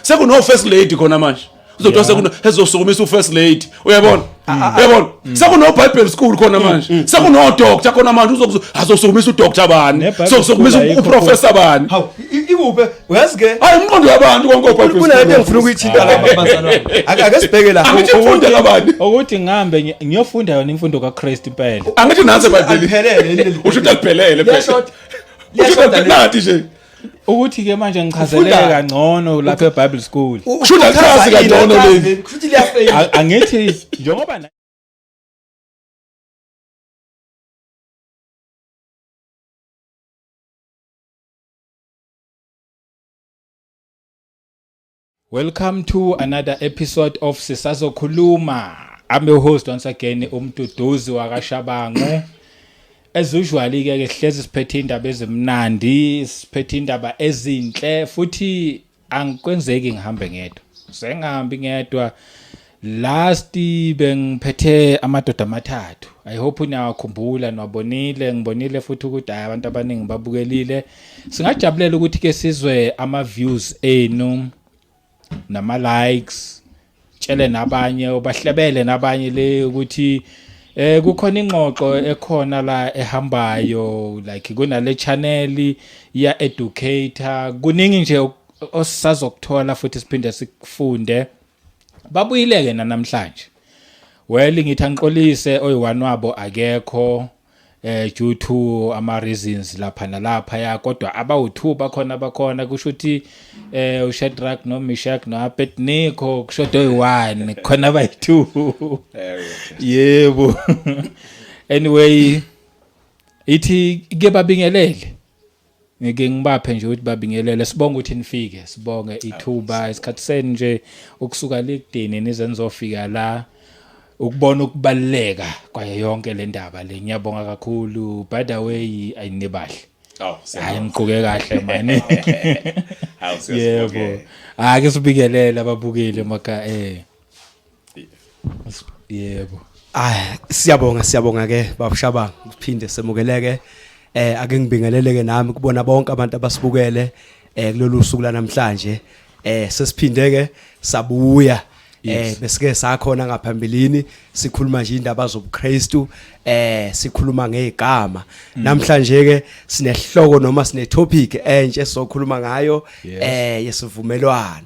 Sekuno first lady khona manje. Uzothiwa sekuno ezosukumisa u-first lady, uyabona, uyabona? Sekuno Bible school khona manje, sekuno doctor khona manje, azosukumisa udoctor bani? Ne-Bible Sokusukumisa school ayikho. uprofessor bani? Hawu, ikuphi, uyazi ke? Hayi, umqondo wabantu konke o-Bible Kunalento school. engifuna ukuyithinta lapha, bazalwane. Ake sibheke la. Angithi mfunde kabani? Ukuthi ngihambe ngiyofunda yona imfundo kaKristu impela. Angithi nansi eBhayibhelini. Aliphelele leli. Usho ukuthi aliphelele phela. Liyashoda. Usho Liyashoda ukuthi leli. nathi nje. Ukuthi ke manje ngichazeleke Ufunda- kangcono lapha eBible school. Kusho ukuthi alichazi kangcono leli. Kusho ukuthi liyafeyila. Angithi njengoba Welcome to another episode of Sisazokhuluma. I'm your host once again, uMduduzi wakaShabangu. As usually ke hlezi siphethe indaba ezimnandi, siphethe indaba ezinhle, futhi angikwenzeki ngihambe ngedwa. Sengihambi ngedwa. Last bengiphethe amadoda amathathu. I hope niyawakhumbula, niwabonile, ngibonile futhi ukuthi hayi, abantu abaningi babukelile. Singajabulela ukuthi ke sizwe ama views enu nama likes, tshele nabanye, ubahlebele nabanye le ukuthi kukhona ingxoxo ekhona la ehambayo, like kunale channel ya educator, kuningi nje osazokuthola futhi siphinde sikufunde. Babuyile ke namhlanje. Well, ngithi angixolise, oyi-one wabo akekho due to ama reasons lapha nalapha ya, kodwa abawu2 bakhona, bakhona. Kusho ukuthi uShadrach no Meshach no Abednego, kushoda oyi1 khona, abayi2. Yebo, anyway, ithi ke babingelele, ngike ngibaphe nje ukuthi babingelele. Sibonge ukuthi nifike, sibonge ithuba, isikhathi senu nje ukusuka lekudeni nize nizofika la ukubona ukubaluleka kwayo yonke le ndaba le. Ngiyabonga kakhulu. By the way, ayinibahle. Awu. Hayi, ngiqoke kahle mani. Hawu. Yebo, ake sibingelele ababukeli maka yebo. Ah, siyabonga, siyabonga ke babushabanga, kuphinde semukeleke. Ake ngibingeleleke nami kubona bonke abantu abasibukele kulolu suku lanamhlanje. Sesiphinde ke sabuya. Besike sakhona ngaphambilini, sikhuluma nje indaba zobuKristu, sikhuluma ngegama. Namhlanje ke sinehloko noma sine topic entsha esizokhuluma ngayo yesivumelwano.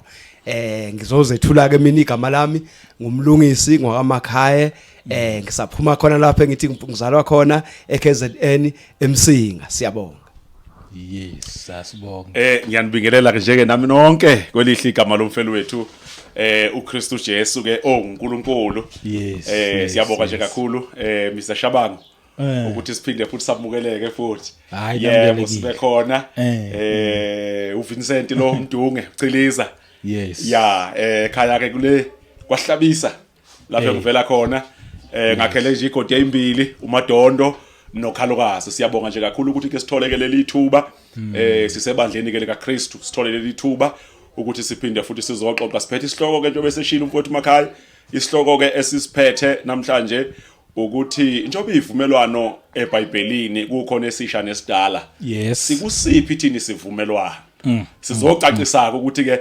Ngizozethula ke mina, igama lami ngumlungisi ngwakaMakhaye, ngisaphuma khona lapha engithi ngizalwa khona eKZN, eMsinga. Siyabonga. Yes, asibonge. Ngiyanibingelela ke nje ke nami nonke kwelihle igama lomfeli wethu uKristu Jesu ke onguNkulunkulu. Siyabonga nje kakhulu Mr Shabangu ukuthi siphinde futhi samukeleke futhi. Hayi, Yebo, namukelekile. sibe khona. uVincent lo Mdunge Chiliza. Ya, khaya ke kule kwahlabisa lapho ngivela khona. Ngakhele nje igodi ezimbili, uMadondo noKhalukazi. Siyabonga nje kakhulu ukuthi ke sitholeke leli thuba. Sisebandleni ke lika Kristu, sithole leli thuba ukuthi siphinde futhi sizoxoxa. Siphethe isihloko ke njengoba seshilo umfowethu Makhaya. Isihloko ke esisiphethe namhlanje ukuthi njengoba ivumelwano eBhayibhelini kukhona esisha nesidala. Sikusiphi thini isivumelwano? Sizocacisa ukuthi ke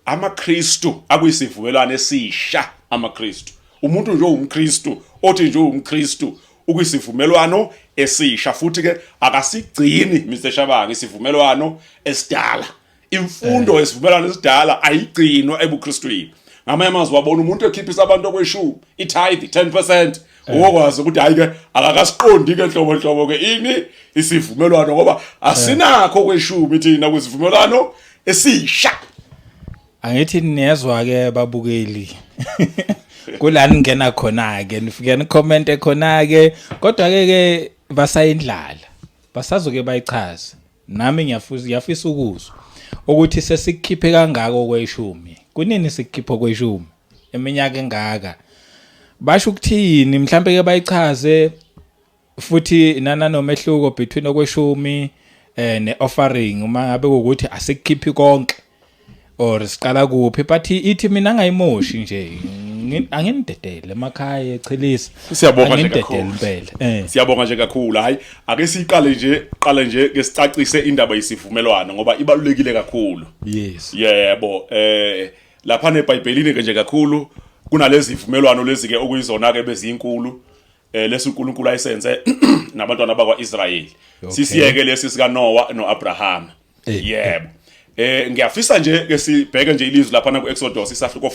amaKristu akuyisivumelwano esisha. AmaKristu, umuntu nje owumKristu, othi nje uwumKristu, ukuyisivumelwano esisha, futhi ke akasigcini, Mr Shabanga, isivumelwano esidala. Imfundo yesivumelwano esidala ayigcinwa ebuKristwini. Ngamanye amazwi, wabona umuntu ekhiphisa abantu okweshumi, itithe, 10%, ukwazi ukuthi hayi ke, akakasiqondi ke nhlobo nhlobo ke ini isivumelwano, ngoba asinakho kweshumi thina kwisivumelwano esisha. Angithi niyezwa ke babukeli, kulani ngena khona ke, nifike ni-comment khona ke, kodwa ke basayindlala, basazoke bayichaze. Nami ngiyafisa, ngiyafisa ukuzwa ukuthi sesikhiphe kangako kweshumi, kunini sikukhipha kweshumi eminyaka engaka, basho ukuthini? Mhlambe ke bayichaze futhi nananomehluko between okweshumi ne-offering, uma ngabe ukuthi asikukhiphi konke or siqala kuphi. But ithi mina ngayimoshi nje, Anginidedele emakhaya echilisa. Siyabonga nje Anginidedele kakhulu. impela. Siyabonga nje kakhulu. Hayi, ake siqale nje, qale nje ke sicacise indaba yesivumelwano ngoba ibalulekile kakhulu. Yebo, lapha neBhayibhelini ke nje kakhulu kunalezi zivumelwano lezi ke okuyizona ke bezinkulu lesi uNkulunkulu ayisenze nabantwana bakwaIsrayeli. Sisiyeke lesi sika Noah noAbraham. Yebo. Ngiyafisa nje ke sibheke nje ilizwi lapha na kuExodus isahluko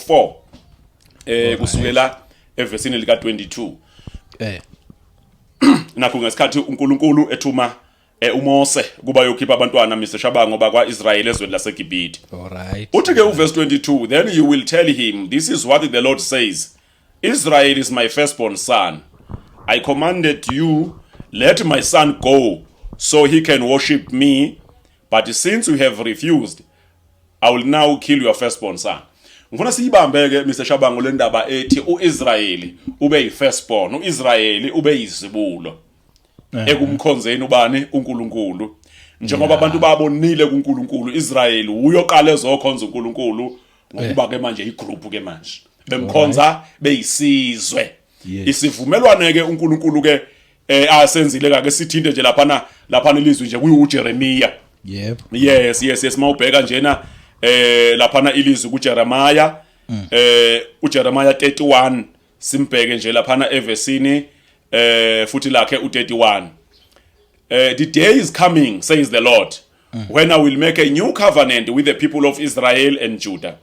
4. Kusukela evesini lika 22. Nakho ngesikhathi uNkulunkulu ethuma uMose kuba yokhipha abantwana Mr Shabango bakwaIsrayeli ezweni laseGibhithe. Uthi ke uverse 22, then you will tell him, this is what the Lord says, Israel is my firstborn son. I commanded you, let my son go so he can worship me, but since you have refused, I will now kill your firstborn son. Ngifuna siyibambe ke Mr Shabango le ndaba ethi uIsrayeli ube yifirstborn, uIsrayeli ube yizibulo ekumkhonzeni ubani? uNkulunkulu. Njengoba abantu babonile kuNkulunkulu, Israel uyoqala ezokhonza uNkulunkulu ngokuba ke manje igroup ke manje bemkhonza beyisizwe. Isivumelwane ke uNkulunkulu ke asenzile kake sithinte nje lapha ilizwi nje kuyu uJeremiah. Yes, yes, yes, mawubheka njena laphana ilizwi kuJeremiah, uJeremiah 31, simbheke nje laphana evesini futhi lakhe u31. The day is coming, says the Lord, when I will make a new covenant with the people of Israel and Judah.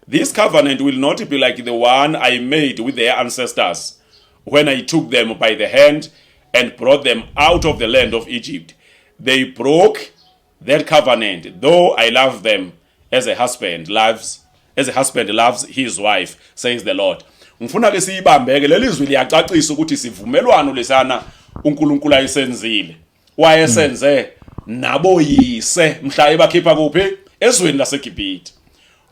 This covenant will not be like the one I made with their ancestors when I took them by the hand and brought them out of the land of Egypt. They broke that covenant, though I love them as a husband loves his wife, says the Lord. Ngifuna ke siyibambeke leli zwi, liyacacisa ukuthi sivumelwano lesana uNkulunkulu ayisenzile. Wayesenze naboyise mhla ebakhipha kuphi? Ezweni laseGibhithe.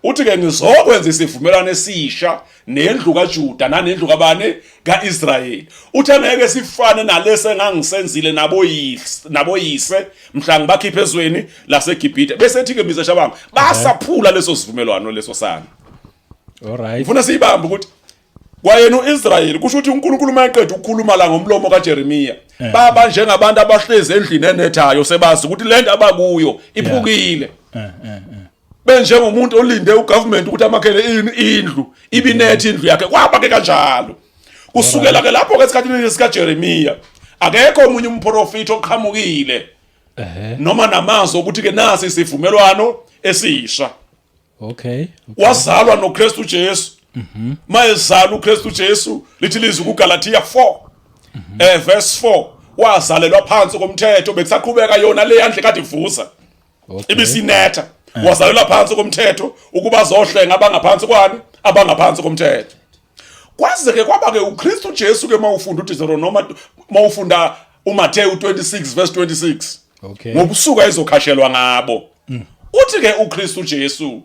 Uthi ke ngizokwenza isivumelwano esisha nendlu kaJuda nanendlu kabani? KaIsrayeli. Uthi angeke sifane nalese engangisenzile naboyise mhla ngibakhipha ezweni laseGibhithe. Bese ethi ke Mr Shabangu, basaphula leso sivumelwano leso sana. Ngifuna siyibambe ukuthi kwayena uIsrayeli kusho ukuthi uNkulunkulu mayeqeda ukukhuluma la ngomlomo kaJeremiah, baba njengabantu abahlezi endlini enethayo, sebazi ukuthi lento abakuyo iphukile. Benjengomuntu olinde ugovernment ukuthi amakhele indlu, ibinethi indlu yakhe, kwaba ke kanjalo. Kusukela ke lapho ke esikhathini sika Jeremiah akekho omunye umprofeti oqhamukile noma namazwi ukuthi ke nasi isivumelwano esisha. Wazalwa noKristu Jesu. Mayezalwa uKristu Jesu, lithi lizwi kuGalatia 4 verse 4, wazalelwa phansi komthetho, bekusaqhubeka yona le yandle kade ivuza, ibisinetha. Wazalelwa phansi komthetho ukuba zohlenga abangaphansi kwani? Abangaphansi komthetho. Kwaze ke kwaba ke uKristu Jesu ke, mawufunda uDeuteronomy, mawufunda uMathewu 26 verse 26, ngobusuku ayizokhashelwa ngabo, uthi ke uKristu Jesu,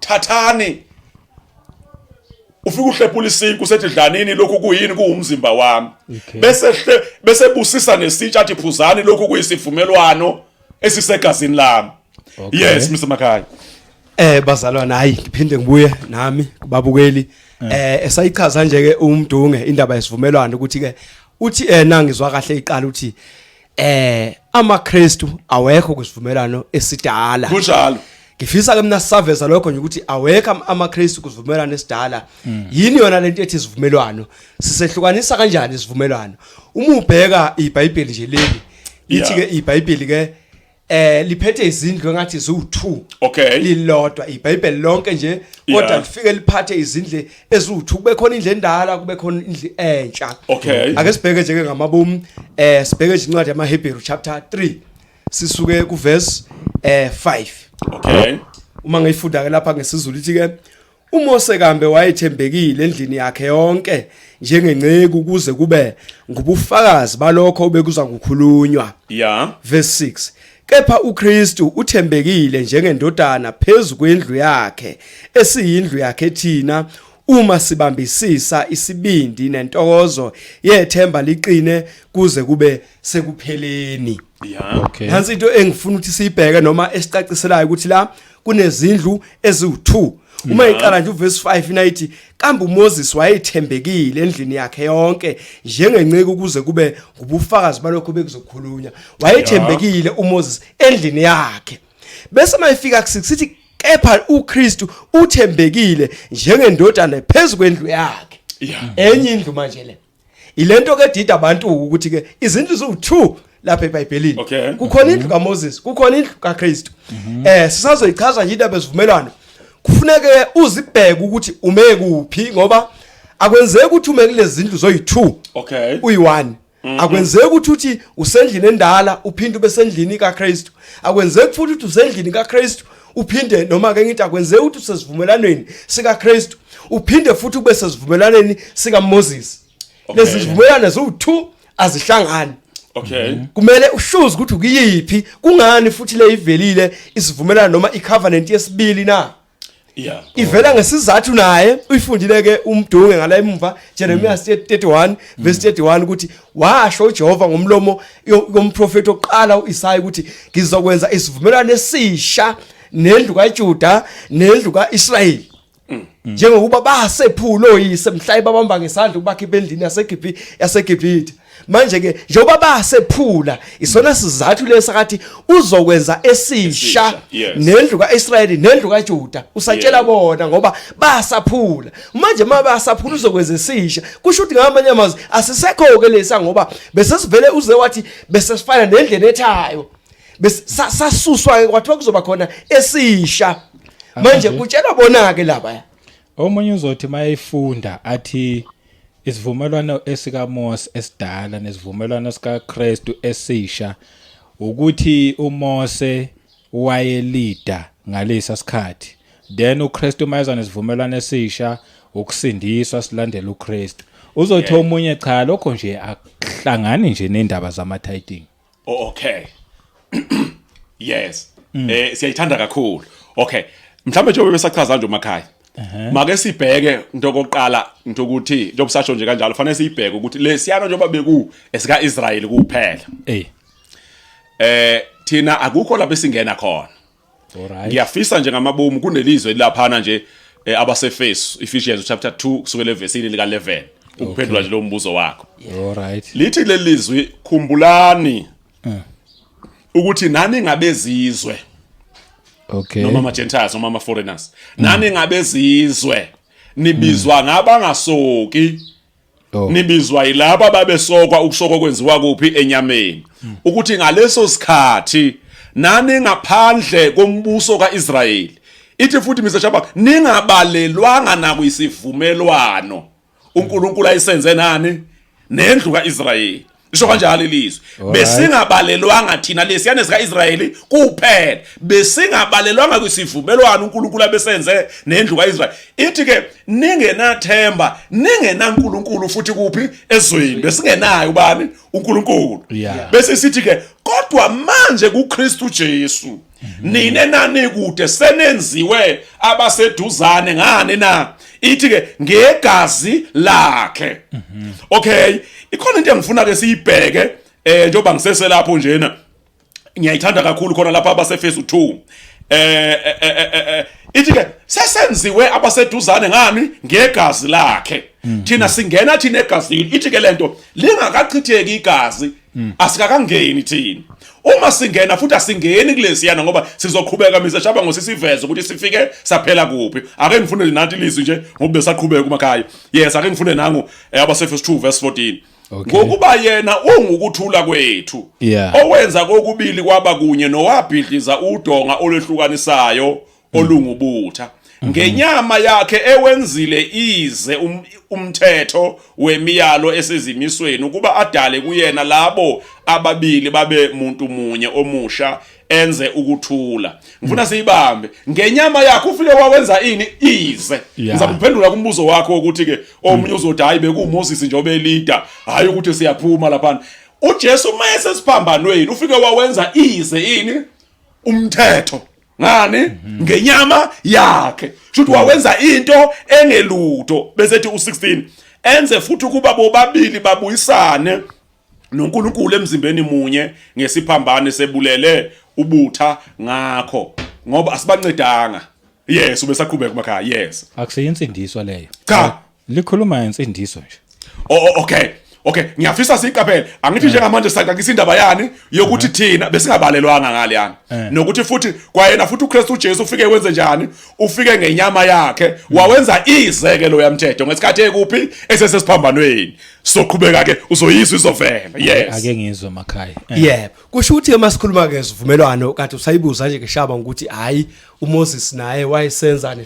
thathani, ufika uhlephula isinkwa, usethi dlanini, lokhu kuyini? Kuwumzimba wami. Bese busisa nesitsha, athi phuzani, lokhu kuyisivumelwano esisegazini lami. Yes, Mr Makhaya. Bazalwana, hayi, ngiphinde ngibuye nami kubabukeli. Esayichaza nje ke umdunge indaba yesivumelwano ukuthi ke uthi nangizwa kahle iqala uthi amaKristu awekho kwisivumelwano esidala. Kunjalo. Ngifisa ke mina sisaveza lokho nje ukuthi awekho amaKristu kusivumelwano esidala. Yini yona lento ethi isivumelwano? Sisehlukanisa kanjani isivumelwano? Uma ubheka iBhayibheli nje leli lithi ke iBhayibheli ke liphethe izindlu engathi ziwu2 lilodwa iBhayibheli lonke nje, kodwa lifike liphathe izindlu eziwu2, kube khona indlu endala, kube khona indlu entsha. Ake sibheke nje ke ngamabomu, sibheke nje incwadi yamaHebheru chapter 3, sisuke ku verse 5. Uma ngiyifunda ke lapha ngesiZulu, ithi ke uMose kambe wayethembekile endlini yakhe yonke njengenceku kuze kube ngubufakazi balokho obekuza kukhulunywa. Verse 6, kepha uKristu uthembekile njengendodana phezu kwendlu yakhe, esiyindlu yakhe thina, uma sibambisisa isibindi nentokozo yethemba liqine kuze kube sekupheleni. Nansi into engifuna ukuthi siyibheke noma esicaciselayo ukuthi la kunezindlu eziwu2. Uma iqala nje uverse 5 nayithi kambe uMoses wayethembekile endlini yakhe yonke njengenceke ukuze kube ngubufakazi balokho bekuzokhulunywa. Wayethembekile uMoses endlini yakhe. Bese mayifika ku6 sithi kepha uKristu uthembekile njengendodana phezulu kwendlu yakhe. Enye indlu manje le. Ilento ke dida abantu ukuthi ke izindlu ziwu2 lapha eBhayibhelini. Kukhona indlu kaMoses, kukhona indlu kaKristu. Sisazoyichaza nje indaba ezivumelwano. Kufuneke uzibheke ukuthi ume kuphi ngoba akwenzeki ukuthi ume kulezi zindlu zoyi2. Uyi1. Akwenzeki ukuthi uthi usendlini endala uphinde ube sendlini kaKristu. Akwenzeki futhi ukuthi usendlini kaKristu uphinde noma ke ngithi akwenzeki ukuthi usesivumelwaneni sikaKristu uphinde futhi ube sesivumelwaneni sikaMoses. Lezi zivumelwano ziwu2 azihlangani. Kumele ushuze ukuthi ukuyiphi, kungani futhi le ivelile isivumelwano noma icovenant yesibili na? Ivela ngesizathu naye uyifundile ke umdunge ngala emuva Jeremiah 31 verse 31 ukuthi washo uJehova ngomlomo yomprofeti oqala uIsaya ukuthi ngizokwenza isivumelwano esisha nendlu kaJuda nendlu kaIsrayeli. Njengokuba basephula oyise mhla babamba ngesandla ukubakhipha endlini yaseGibhithe. Manje ke njengoba basephula isona sizathu lesakathi uzokwenza esisha nendlu kaIsrayeli nendlu kaJuda usatshela bona ngoba basaphula. Manje mabasaphula uzokwenza esisha kusho ukuthi ngamanye amazwi asisekho ke lesa ngoba bese sivele uze wathi bese sifana nendlela ethayo bese sasuswa ke kwathiwa kuzoba khona esisha. Manje kutshelwa bona ke laba. Omunye uzothi mayefunda athi isivumelwano esikaMose esidala nesivumelwano sikaKristu esisha ukuthi uMose wayelida ngalesa sikhathi, then uKristu mayeza nesivumelwano esisha ukusindiswa silandela uKristu. Uzothi omunye cha lokho nje akuhlangani nje nendaba zama tithing. Okay. Yes. Siyayithanda kakhulu. Okay. Mhlawumbe njengoba besachaza nje umakhaya. Make sibheke into okokuqala into ukuthi njengoba sasho nje kanjalo fanele siyibheke ukuthi lesiyana njengoba beku esika Israel kuphela. Thina akukho lapho esingena khona. Alright. Ngiyafisa nje ngamabomu kunelizwe laphana nje abaseFesu Ephesians chapter 2 kusukela evesini lika 11 ukuphendula nje lo mbuzo wakho. Alright. Lithi leli lizwi khumbulani ukuthi nani ngabezizwe. Okay. Noma ama Gentiles noma ama foreigners. Nani ngabezizwe nibizwa ngabangasoki. Nibizwa yilabo ababesokwa ukusokwa kwenziwa kuphi enyameni. Ukuthi ngaleso sikhathi nani ngaphandle kombuso kaIsrayeli. Ithi futhi Mr Shabak ningabalelwanga nakuyisivumelwano uNkulunkulu ayisenze nani nendlu kaIsrayeli. Isho kanjalo ilizwi. Besingabalelwanga thina lesiyane sikaIsrayeli kuphela. Besingabalelwanga kwisivumelwano uNkulunkulu abesenze nendlu kaIsrayeli. Ithi ke ningenathemba, ningenaNkulunkulu futhi kuphi ezweni. Besingenayo ubani uNkulunkulu. Bese sithi ke kodwa manje kuKristu Jesu nine nani kude senenziwe abaseduzane ngani na? Ithi ke ngegazi lakhe. Okay, ikhona into engifuna ke siyibheke njengoba ngisese lapho njena. Ngiyayithanda kakhulu khona lapha abaseFesu 2. Ithi ke sesenziwe abaseduzane ngani ngegazi lakhe. Thina singena thina egazini. Ithi ke lento lingakachitheki igazi asikakangeni thina. Uma singena futhi asingeni kulesiyana ngoba sizoqhubeka Mr Shaba ngosisiveze ukuthi sifike saphela kuphi. Ake ngifune nanti ilizwi nje ngoba besaqhubeka kumakhaya. Yes, ake ngifune nangu abaseFesu 2 verse 14. Ngokuba yena ungukuthula kwethu owenza kokubili kwaba kunye nowabhidliza udonga olwehlukanisayo olungubutha ngenyama yakhe ewenzile ize umthetho wemiyalo esezimisweni ukuba adale kuyena labo ababili babe muntu munye omusha enze ukuthula. Ngifuna siyibambe ngenyama yakhe ufike wawenza ini ize. Ngizakuphendula kumbuzo wakho ukuthi ke omunye uzothi hayi bekuMoses nje obelida, hayi ukuthi siyaphuma lapha. uJesu mayese siphambanweni ufike wawenza ize ini umthetho ngani ngenyama yakhe. Shuthi wawenza into engelutho. Bese ethi u16 enze futhi ukuba bobabili babuyisane noNkulunkulu emzimbeni munye ngesiphambano sebulele ubutha ngakho ngoba asibancedanga. Yes, ubesaqhubeka kumakhaya, yes. Akuseyinsindiso leyo. Cha. Likhuluma ngensindiso nje. Oh, okay. Okay, ngiyafisa siqaphele. Angithi njengamanje saqakisa indaba yani yokuthi thina besingabalelwanga ngaleyana. Nokuthi futhi kwayena futhi uKristu uJesu ufike wenze njani? Ufike ngenyama yakhe wawenza izeke lo yamthetho ngesikhathi ekuphi esesesiphambanweni. Soqhubeka ke uzoyizwa izovela. Yes. Ake ngizwe makhaya. Yebo. Kusho ukuthi ke masikhuluma ke isivumelwano kade usayibuza nje ke Shaba ukuthi hayi uMoses naye wayesenza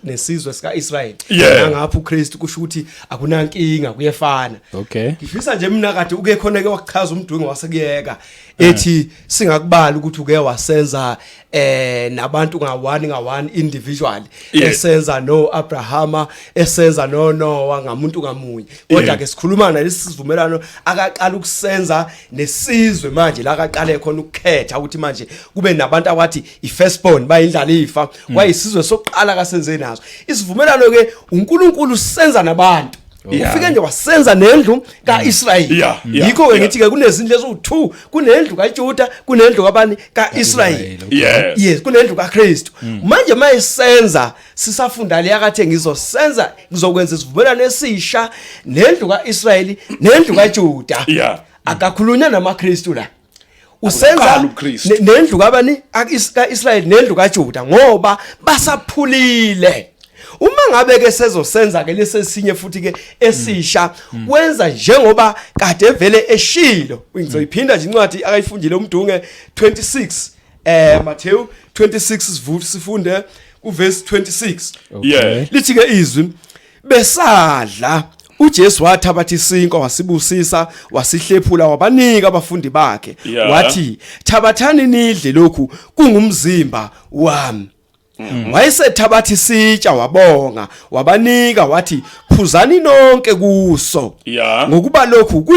nesizwe sikaIsrael. Nangapha uKristu kusho ukuthi akunankinga kuyefana. Okay. Ngifisa nje mina kade uke khona ke wachaza umdwengo wasekuyeka ethi singakubali ukuthi uke wasenza nabantu nga-one nga-one individual esenza no Abrahama esenza no Noah ngamuntu ngamunye kodwa ke sikhuluma nalesi sivumelwano akaqala ukusenza nesizwe manje la akaqale khona ukukhetha ukuthi manje kube nabantu awathi ifirstborn bayindlalifa kwayisizwe sokuqala kasenze naso isivumelwano ke uNkulunkulu senza nabantu. Ufike nje wasenza nendlu kaIsrayeli. Yikho ke ngithi ke kunezindlu eziwu2, kunendlu kaJuda, kunendlu kabani kaIsrayeli. Yes, kunendlu kaKristu. Manje mayisenza sisafunda le yakathe ngizosenza ngizokwenza isivumelwano esisha nendlu kaIsrayeli nendlu kaJuda. Akakhulunywa namaKristu la. Usenza nendlu kabani kaIsrayeli nendlu kaJuda ngoba basaphulile. Uma ngabe ke sezosenza ke lesesinye futhi ke esisha wenza njengoba kade vele eshilo. Ngizoyiphinda nje incwadi akayifundile uMdunge 26 Matthew 26 sifunde kuverse 26. Lithi ke izwi besadla uJesu wathabatha isinkwa wasibusisa wasihlephula wabanika abafundi bakhe wathi thabathani nidle lokhu kungumzimba wami. Wayesethabatha isitsha wabonga wabanika wathi phuzani nonke kuso ngokuba lokhu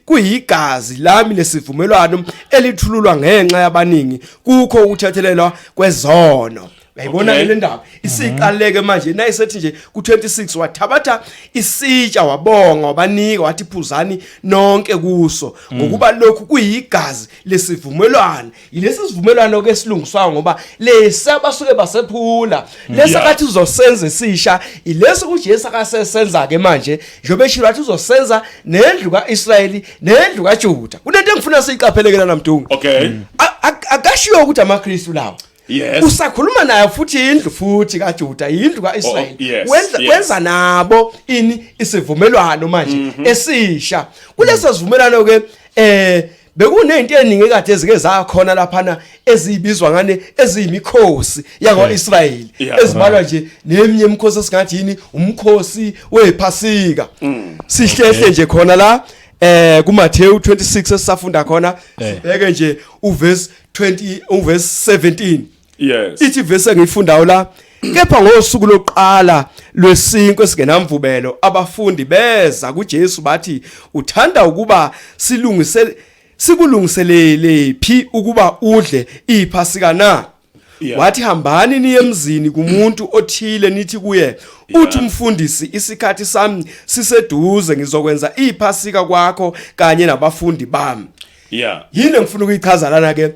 kuyigazi lami lesivumelwano elithululwa ngenxa yabaningi kukho ukuthethelelwa kwezono. Uyayibona ke le ndaba isiqaleke manje nayisethi nje ku26 wathabatha isitsha wabonga wabanika wathi phuzani nonke kuso ngokuba lokhu kuyigazi lesivumelwano. Yilesi sivumelwano ke silungiswayo ngoba lesi abasuke basephula lesi akathi uzosenza esisha ilesi uJesu akasesenza ke manje njengoba eshilo athi uzosenza nendlu kaIsrayeli nendlu kaJuda. Kunento engifuna siyiqapheleke lana Mdungu. Okay. Akashiwo ukuthi amaKristu lawo. Yes. Usakhuluma nayo futhi indlu futhi kaJuda indlu kaIsrayeli. Wenza nabo ini isivumelwano manje esisha. Kuleso sivumelwano ke bekunezinto eziningi ekade ezike zakhona laphana ezibizwa ngane eziyimikhosi yakwaIsrayeli ezibalwa nje neminye imikhosi esingathi yini umkhosi wePhasika. Sihlehle nje khona la kuMathewu 26 esisafunda khona sibheke nje uverse 20 uverse 17. Yes. Ithi verse engiyifundayo la kepha ngosuku lokuqala lwesinkwa esingenamvubelo abafundi beza kuJesu bathi uthanda ukuba sikulungiselele phi ukuba udle iPhasika na? Wathi hambani niye emzini kumuntu othile nithi kuye uthi umfundisi isikhathi sami siseduze ngizokwenza iPhasika kwakho kanye nabafundi bami. Yini engifuna ukuyichaza lana ke?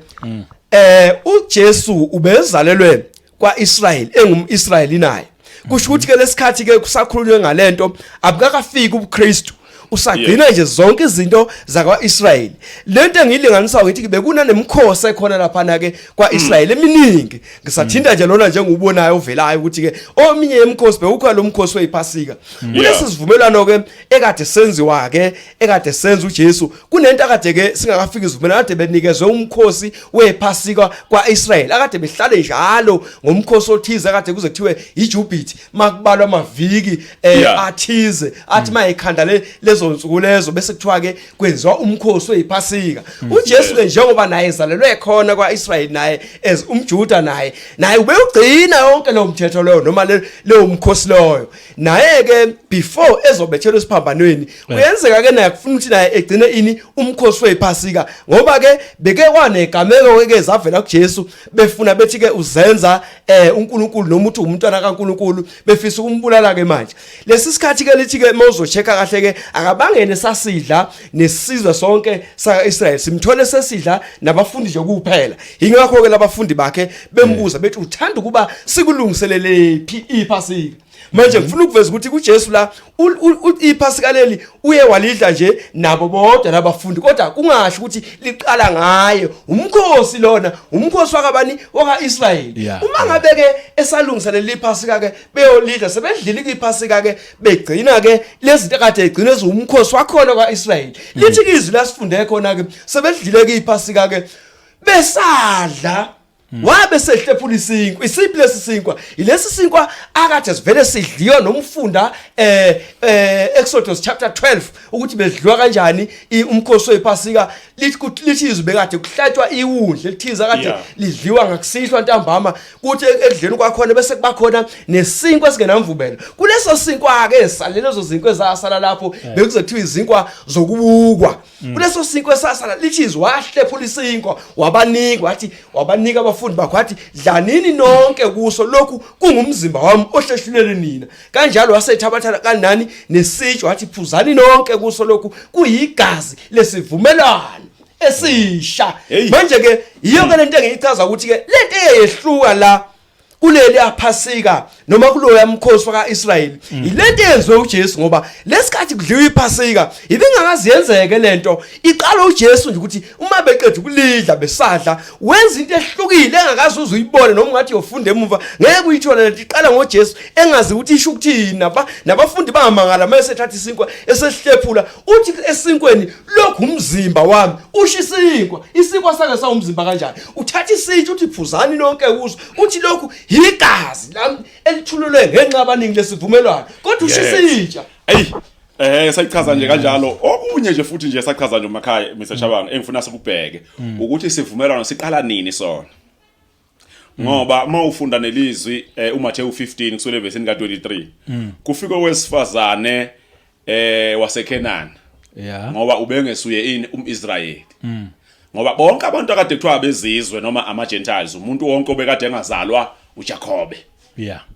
uJesu ubezalelwe kwaIsrayeli engumIsrayeli naye. Kusho ukuthi ke lesikhathi ke kusakhulunywe ngalento abukakafiki ubuKristu. Usagcina nje zonke izinto zakwaIsrayeli. Lento engiyilinganisa ngithi bekuna nemikhosi ekhona lapha na ke kwaIsrayeli eminingi. Ngisathinta nje lona njengobubonayo ovelayo ukuthi ke ominye yemikhosi bewukho lo mkhosi wePhasika. Kulesi sivumelwano ke ekade senziwa ke ekade senza uJesu kunento akade ke singakafiki isivumelwano kade benikezwe umkhosi wePhasika kwaIsrayeli akade behlale njalo ngomkhosi othize akade kuze kuthiwe iJubit makubalwa amaviki athize athi mayikhanda lezo nsuku lezo bese kuthiwa ke kwenziwa umkhosi wePhasika. uJesu ke njengoba naye ezalelwe khona kwaIsrayeli naye as umJuda naye ubeyugcina yonke lo mthetho loyo noma leyo mkhosi loyo naye ke before ezobethelwa esiphambanweni kuyenzeka ke naye kufuna ukuthi naye egcine ini umkhosi wePhasika ngoba ke beke kwanegameko ke zavela kuJesu befuna bethi ke uzenza uNkulunkulu noma uthi umntwana kaNkulunkulu befisa ukumbulala ke manje lesi sikhathi ke lithi ke mawuzochecka kahle ke Akabangene sasidla nesizwe sonke sakaIsrael, simthole sesidla nabafundi nje kuphela. Ingakho ke labafundi bakhe bembuza bethi uthanda ukuba sikulungiselele phi iphasika. Manje ngifuna ukuveza ukuthi kuJesu la iphasika leli uye walidla nje nabo bodwa labafundi, kodwa kungasho ukuthi liqala ngaye umkhosi lona, umkhosi wakabani? WakaIsrayeli. Uma ngabe ke esalungiselela iphasika ke, beyolidla, sebedlile iphasika ke, begcina ke lezi zinto kade egcine eziwumkhosi wakhona kwaIsrayeli. Lithi ke izwi lasifunde khona ke, sebedlile ke iphasika ke, besadla, wabe sehlephula isinkwa. Isiphi lesi sinkwa? Ilesi sinkwa akade sivele sidliwa nomfunda Exodus chapter 12 ukuthi bedliwa kanjani umkhosi wePhasika. Lithi izwi bekade kuhlatshwa iwundle lithize kade lidliwa ngakusihlwa ntambama, kuthi ekudleni kwakhona bese kuba khona nesinkwa esingenamvubelo. Kuleso sinkwa ke sale lezo zinkwa ezasala lapho, bekuze kuthiwa izinkwa zokubukwa. Kuleso sinkwa esasala, lithi izwi wahlephula isinkwa, wabanika, wathi wabanika abafundi bakhe, wathi, "Dlanini nonke kuso, lokhu kungumzimba wami ohlehlulele nina." Kanjalo wasethabatha kanani nesitsho, wathi, "Phuzani nonke kuso, lokhu kuyigazi lesivumelwano esisha." Manje ke yiyo ke lento engiyichaza ukuthi ke lento eyehluka la kuleli aphasika noma kuloya mkhosi wakaIsrayeli ilento eyenziwe uJesu, ngoba lesikhathi kudliwa iphasika ibingakazi yenzeke lento. Iqala uJesu nje ukuthi uma beqeda ukulidla, besadla, wenza into ehlukile engakazi uze uyibone, noma ungathi uyofunda emuva ngeke uyithole lento. Iqala ngoJesu engazi ukuthi isho ukuthini, nabafundi bangamangala mase ethatha isinkwa esehlephula, uthi esinkweni, "Lokhu umzimba wami." Usho isinkwa, isinkwa sake sawumzimba kanjani? Uthatha isitsha, uthi, "Phuzani nonke kuso." Uthi, "Lokhu yigazi lami elithululwe ngenxa abaningi lesivumelwano," kodwa usho isitsha. Ey, sayichaza nje kanjalo. Okunye nje futhi nje sachaza nje umakhaya, Mr Shabanga, engifuna sikubheke ukuthi isivumelwano siqala nini sona. Ngoba uma ufunda nelizwi uMathewu 15 kusukela evesini ka23, kufika owesifazane waseKenani. Ngoba ubengesuye ini umIsrayeli. Ngoba bonke abantu akade kuthiwa abezizwe noma ama Gentiles, umuntu wonke obekade engazalwa uJakobe.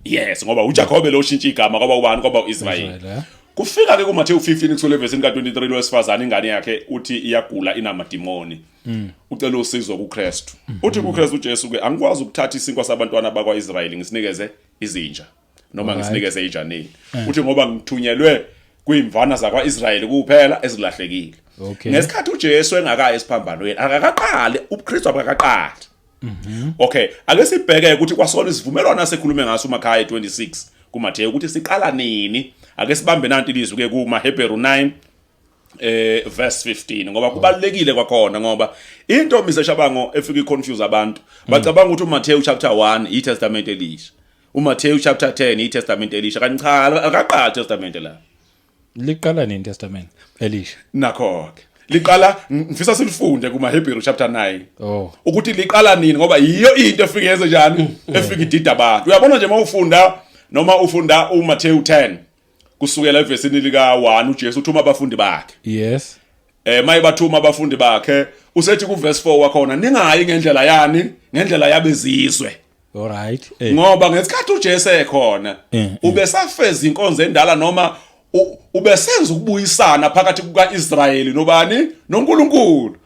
Yes, ngoba uJakobe lo ushintsha igama kwaba ubani? Kwaba uIsrayeli. Israel, yeah. Kufika ke kuMathewu 15 kusukela evesini ka23, lowesifazane ingane yakhe uthi iyagula, inamadimoni. Ucela usizo kuKristu. Uthi kuKristu uJesu ke, "Angikwazi ukuthatha isinkwa sabantwana bakwaIsrayeli ngisinikeze izinja noma ngisinikeze ijanini." Uthi, "Ngoba ngithunyelwe kuyimvana zakwaIsrayeli kuphela ezilahlekile." Ngesikhathi uJesu engakayi esiphambanweni, akakaqali ubuKristu, abakaqali. Okay, ake sibheke ukuthi kwasona isivumelwano asekhulume ngaso uMakhaya 26 kuMathewu ukuthi siqala nini. Ake sibambe nanti ilizwi ke kumaHebheru 9 verse 15, ngoba kubalekile kwakhona, ngoba into, Mr Shabango, efika iconfuse abantu, bacabanga ukuthi uMathewu chapter 1 iTestament elisha, uMathewu chapter 10 iTestament elisha, kanti cha, akaqali iTestament la. Liqala nini Testament elisha? Nakho ke liqala, ngifisa silifunde kumaHebheru chapter 9 ukuthi liqala nini, ngoba yiyo into efike yenze njani, efika idida abantu. Uyabona nje mawufunda noma ufunda uMathewu 10 kusukela evesini lika 1, uJesu uthuma abafundi bakhe. Mayibathuma abafundi bakhe, usethi ku verse 4 wakhona, "Ningayi ngendlela yani, ngendlela yabezizwe." All right. Ngoba ngesikhathi uJesu ekhona ubesafeza inkonzo endala noma ubesenza ukubuyisana phakathi kukaIsrayeli nobani? NoNkulunkulu.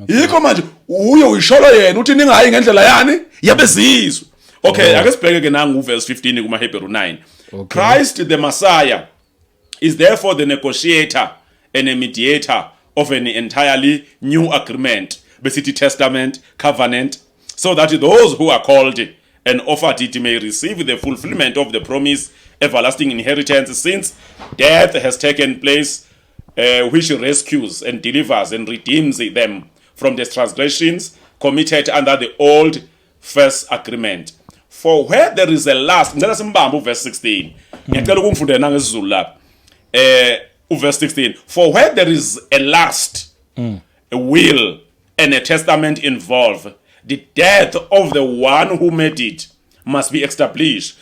Yikho manje uye uyisholo yena uthi, "Ningayi ngendlela yani yabezizwe." Okay, ake sibheke ke nangu verse 15 kumaHebheru 9. Christ the Messiah is therefore the negotiator and a mediator of an entirely new agreement, besithi testament, covenant, so that those who are called and offered it may receive the fulfillment of the promise, everlasting inheritance, since death has taken place which rescues and delivers and redeems them from the transgressions committed under the old first agreement. For where there is a last, ngicela simbambe uverse 16, ngiyacela ukungifundela nangesiZulu lapha uverse 16: For where there is a last, a will and a testament involved, the death of the one who made it must be established.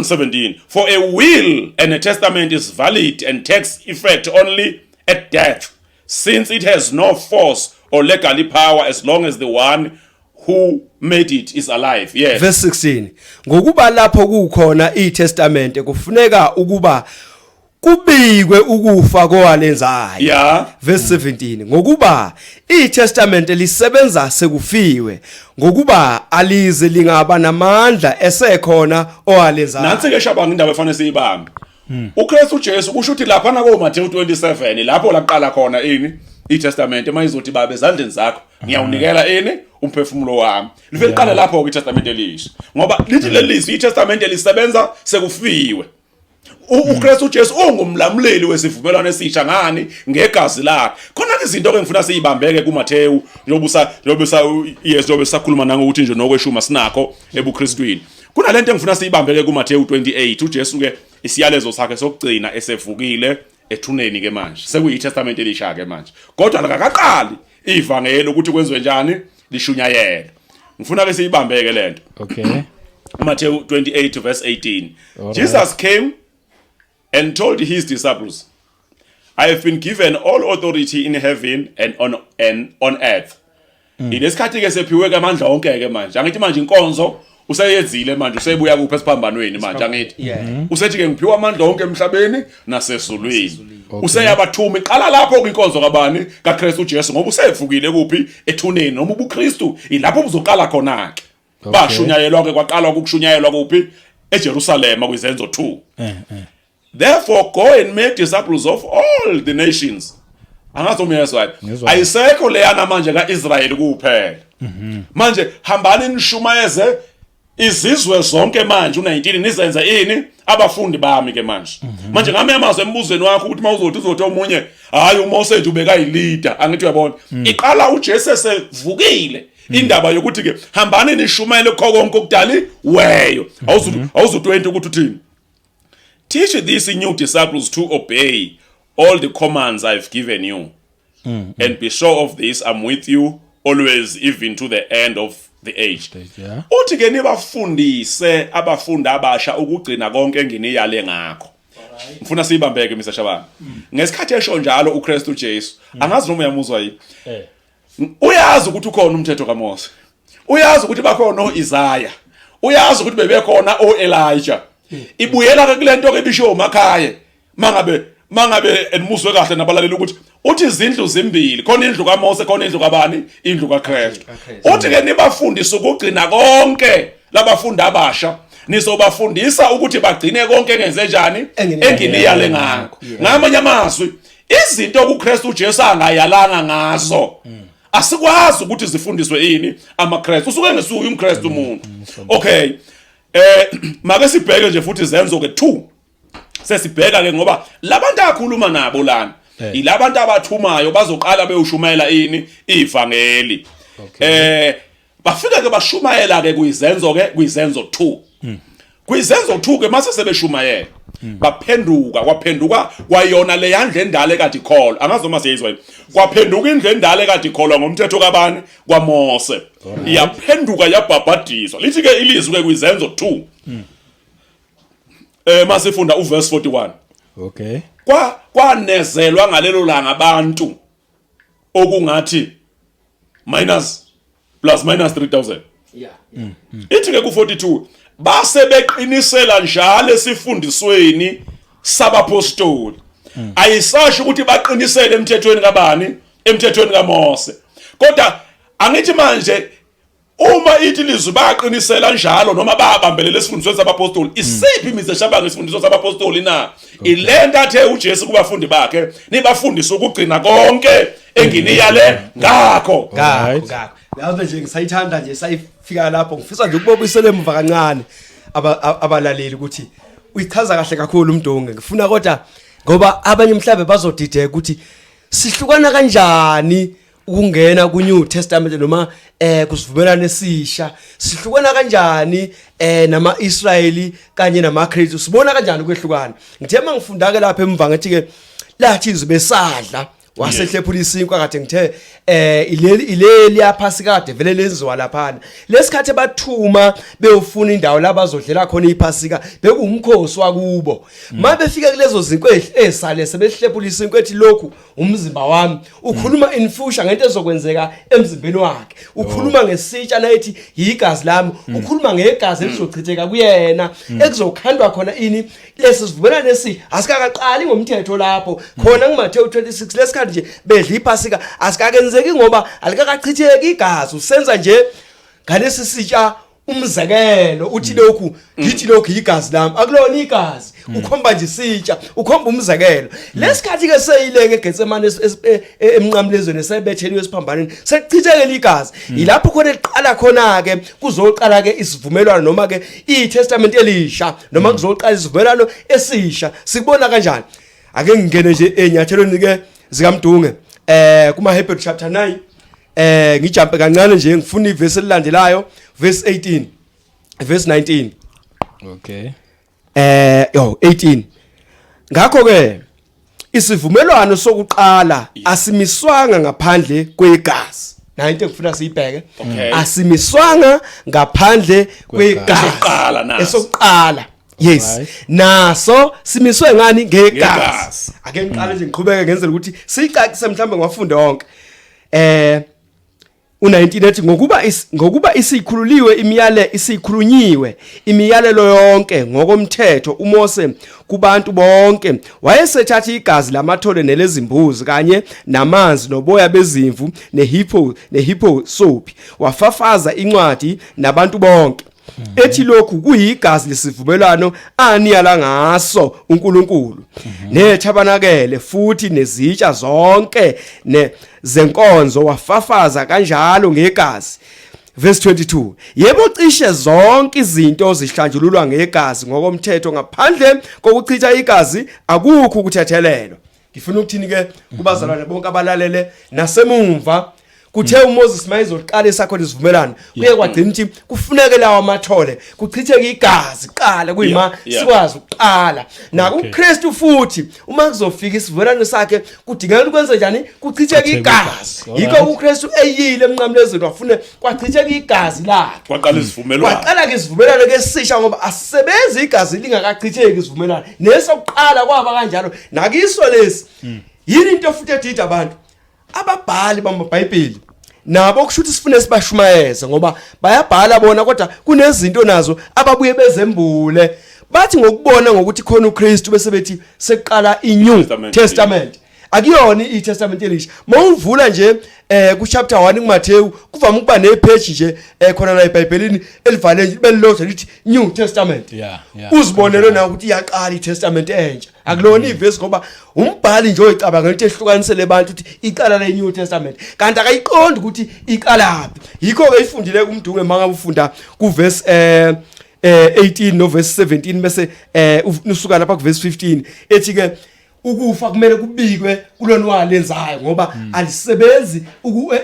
17. For a will and a testament is valid and takes effect only at death, since it has no force or legal power as long as the one who made it is alive. Yes. Verse 16: Ngokuba lapho kukhona iTestament kufuneka ukuba Kubikwe ukufa kowalenzayo. Verse 17, ngokuba iTestament lisebenza sekufiwe, ngokuba alize lingaba namandla esekhona owalenzayo. Nansi ke, Shabanga, indaba efanele siyibambe. uKristu Jesu kusho ukuthi lapha na ko Matthew 27 lapho laqala khona ini iTestament, mayizothi, "Baba, ezandleni zakho ngiyawunikela ini umphefumulo wami." Livele liqale lapho ke iTestament elisha, ngoba lithi leli lizwi, iTestament lisebenza sekufiwe. UKristu Jesu ungumlamuleli wesivumelwano esisha ngani? Ngegazi lakhe. Khona ke izinto ke ngifuna siyibambeke kuMathewu, njengoba usa yes, njengoba sakhuluma nangokuthi nje nokweshuma sinakho ebuKristwini. Kunalento engifuna siyibambeke kuMathewu 28. uJesu ke, isiyalezo sakhe sokugcina esevukile ethuneni ke manje, sekuyi-testament elisha ke manje, kodwa akakaqali ivangeli ukuthi kwenziwe njani, lishunyayelwe. Ngifuna ke siyibambeke lento. Matthew 28 verse 18. Jesus came and told his disciples, "I have been given all authority in heaven and on earth." Ilesikhathi ke sephiwe ke amandla onke ke manje. Angithi manje inkonzo useyenzile manje, usebuya kuphi? Esiphambanweni manje, angithi? Yeah. Usethi ke, "Ngiphiwa amandla onke emhlabeni nasezulwini." Useyabathuma, iqala lapho kwinkonzo kabani? KaKristu Jesu, ngoba usevukile kuphi? Ethuneni, noma ubuKristu ilapho buzoqala khona ke. Bashunyayelwa ke, kwaqalwa ukushunyayelwa kuphi? EJerusalema, kwizenzo 2. "Therefore go and make disciples of all the nations." Angazi umyezwa. Ngizwa. Ayisekho leyana manje kaIsrael kuphela. Manje hambani nishumayeze izizwe zonke manje, u19, nizenze ini? Abafundi bami ke manje. Manje ngame amazwi embuzweni wakho ukuthi mawuzothi uzothi omunye, hayi, uMoses nje ubeka yileader, angithi uyabona? Iqala uJesu esevukile indaba yokuthi ke hambani nishumayele kho konke okudaliweyo. Awuzu 20 ukuthi uthini? "Teach these new disciples to obey all the commands I've given you. And be sure of this, I'm with you always, even to the end of the age." Uthi ke nibafundise abafundi abasha ukugcina konke enginiyale ngakho. Ngifuna siyibambeke, Mr Shabana. Ngesikhathi esho njalo uKristu Jesu, angazi noma uyamuzwa yini. Uyazi ukuthi ukhona umthetho kaMose. Uyazi ukuthi bakhona oIsaiah. Uyazi ukuthi bebekhona oElijah. Ibuyela ke kulento ke bisho uMakhaye. Mangabe enimuzwe kahle nabalaleli ukuthi uthi izindlu zimbili, khona indlu kaMose, khona indlu kabani? Indlu kaKristu. Uthi ke nibafundise ukugcina konke labafundi abasha, nizobafundisa ukuthi bagcine konke engenze njani? Enginiyale ngakho. Ngamanye amazwi, izinto kuKristu uJesu angayalanga ngazo asikwazi ukuthi zifundiswe ini amaKristu, usuke ngesuye umKristu umuntu. Okay, make sibheke nje futhi Zenzo ke 2. Sesibheka ke ngoba labantu akhuluma nabo lana ilabantu abathumayo, bazoqala beyoshumayela ini? Ivangeli. Bafika ke bashumayela ke kuyizenzo ke, kuyizenzo 2. Kwizenzo 2 ke mase sebeshumayela, baphenduka, kwaphenduka kwayona le yandle endala ekade ikholwa. Angazi noma siyizwa yini. Kwaphenduka indlu endala ekade ikholwa ngomthetho kabani? KwaMose. Yaphenduka, yabhabhadiswa. Lithi ke ilizwi ke kwizenzo 2 masifunda uverse 41. Kwanezelwa ngalelo langa abantu okungathi minus plus minus 3000. Ithi ke ku42, base beqinisela njalo esifundisweni sabapostoli. Ayisasho ukuthi baqinisele emthethweni kabani? Emthethweni kaMose. Kodwa angithi manje uma ithi lizwi baqinisela njalo noma babambelela esifundisweni sabapostoli, isiphi, Mr Shabanga, isifundiso sabapostoli na? Ilento athe uJesu kubafundi bakhe, "Nibafundise ukugcina konke enginiyale ngakho." Ngakho. Alright. Ngakho yazi nje ngisayithanda nje, sayifika lapho, ngifisa nje ukubabuyisela emuva kancane abalaleli ukuthi uyichaza kahle kakhulu umdonge. Ngifuna kodwa ngoba abanye mhlawumbe bazodideka ukuthi sihlukana kanjani ukungena ku New Testament noma kusivumelwano esisha, sihlukana kanjani nama Israyeli kanye namaKristu, sibona kanjani ukwehlukana. Ngithe mangifunda ke lapha emva, ngathi ke lathi izwi besadla. Wasehlephula isinkwa kade ngithe ileli ileli yaphasika kade vele lenziwa laphana. Lesikhathi bathuma beyofuna indawo la bazodlela khona iphasika bekuwumkhosi wakubo. Mabefika kulezo zinkwa ezisale sebehlephula isinkwa ethi lokhu umzimba wami. Ukhuluma in future ngento ezokwenzeka emzimbeni wakhe. Ukhuluma ngesitsha nayethi yigazi lami. Ukhuluma ngegazi elizochitheka kuyena ekuzokhandwa khona ini lesi sivumelwano esi asikakaqali ngomthetho lapho khona kuMathewu 26 lesikhathi nje bedla iphasika asikakenzeki ngoba alikakachitheki igazi usenza nje ngalesi sitsha umzekelo uthi lokhu ngithi lokhu igazi lami akulona igazi ukhomba nje isitsha ukhomba umzekelo lesikhathi ke seyileke eGetsemane emnqamlezweni esebetheliwe esiphambanweni sekuchithekele igazi yilapho khona eliqala khona ke kuzoqala ke isivumelwano noma ke iTestament elisha noma kuzoqala isivumelwano esisha sikubona kanjani ake ngingene nje enyathelweni ke zikaMdunge kuma Hebrew chapter 9 ngijumpe kancane nje ngifuna ivesi elilandelayo verse 18 verse 19 Okay. Yo 18 ngakho ke isivumelwano sokuqala asimiswanga ngaphandle kwegazi. Nayo into engifuna siyibheke. Asimiswanga ngaphandle kwegazi. Esokuqala naso. Esokuqala. Yes. Naso simiswe ngani? Ngegazi. Ake ngiqale nje ngiqhubeke ngenzela ukuthi siyicacise mhlambe ngiwafunde wonke. U19 ethi ngokuba isikhululiwe imiyale isikhulunyiwe imiyalelo yonke ngokomthetho uMose kubantu bonke wayesethatha igazi lamathole nelezimbuzi kanye namanzi noboya bezimvu nehippo soap wafafaza incwadi nabantu bonke ethi lokhu kuyigazi lesivumelwano aniyala ngaso uNkulunkulu nethabanakele futhi nezitsha zonke ne zenkonzo wafafaza kanjalo ngegazi. Verse 22 yebo cishe zonke izinto zihlanjululwa ngegazi ngokomthetho ngaphandle kokuchitha igazi akukho ukuthethelelwa. Ngifuna ukuthini ke kubazalwane bonke abalalele nasemumva kuthe uMoses mayizoqala esakho lesivumelwano kuye kwagcina ukuthi kufuneke lawa amathole kuchitheke igazi qala kuyima sikwazi ukuqala nakuKristu futhi uma kuzofika isivumelwano sakhe kudingeka ukwenza njani kuchitheke igazi. Yikho uKristu eyile emnqamlezweni wafune kwachitheka igazi lakhe kwaqala isivumelwano kwaqala ke isivumelwano ke sisha ngoba asisebenzi igazi lingakachitheki isivumelwano nesokuqala kwaba kanjalo nakiso lesi. Yini into futhi edida abantu ababhali bamaBhayibheli nabo kusho ukuthi sifune sibashumayeze ngoba bayabhala bona kodwa kunezinto nazo ababuye bezembule bathi ngokubona ngokuthi khona uKristu bese bethi sekuqala iNew Testament. Akuyona iTestament elisha. Mawuvula nje ku chapter 1 kuMathewu kuvama ukuba nepage nje khona la eBhayibhelini elivale nje belilodwa lithi New Testament. Uzibonele na ukuthi iyaqala iTestament entsha. Akulona ivesi ngoba umbhali nje oyicabanga ukuthi ehlukanisele abantu ukuthi iqala le New Testament kanti akayiqondi ukuthi iqalaphi. Yikho ke ifundile kuMdunge mangabe ufunda ku verse 18 no verse 17 bese usuka lapha ku verse 15 ethi ke ukufa kumele kubikwe kulona walenzayo ngoba alisebenzi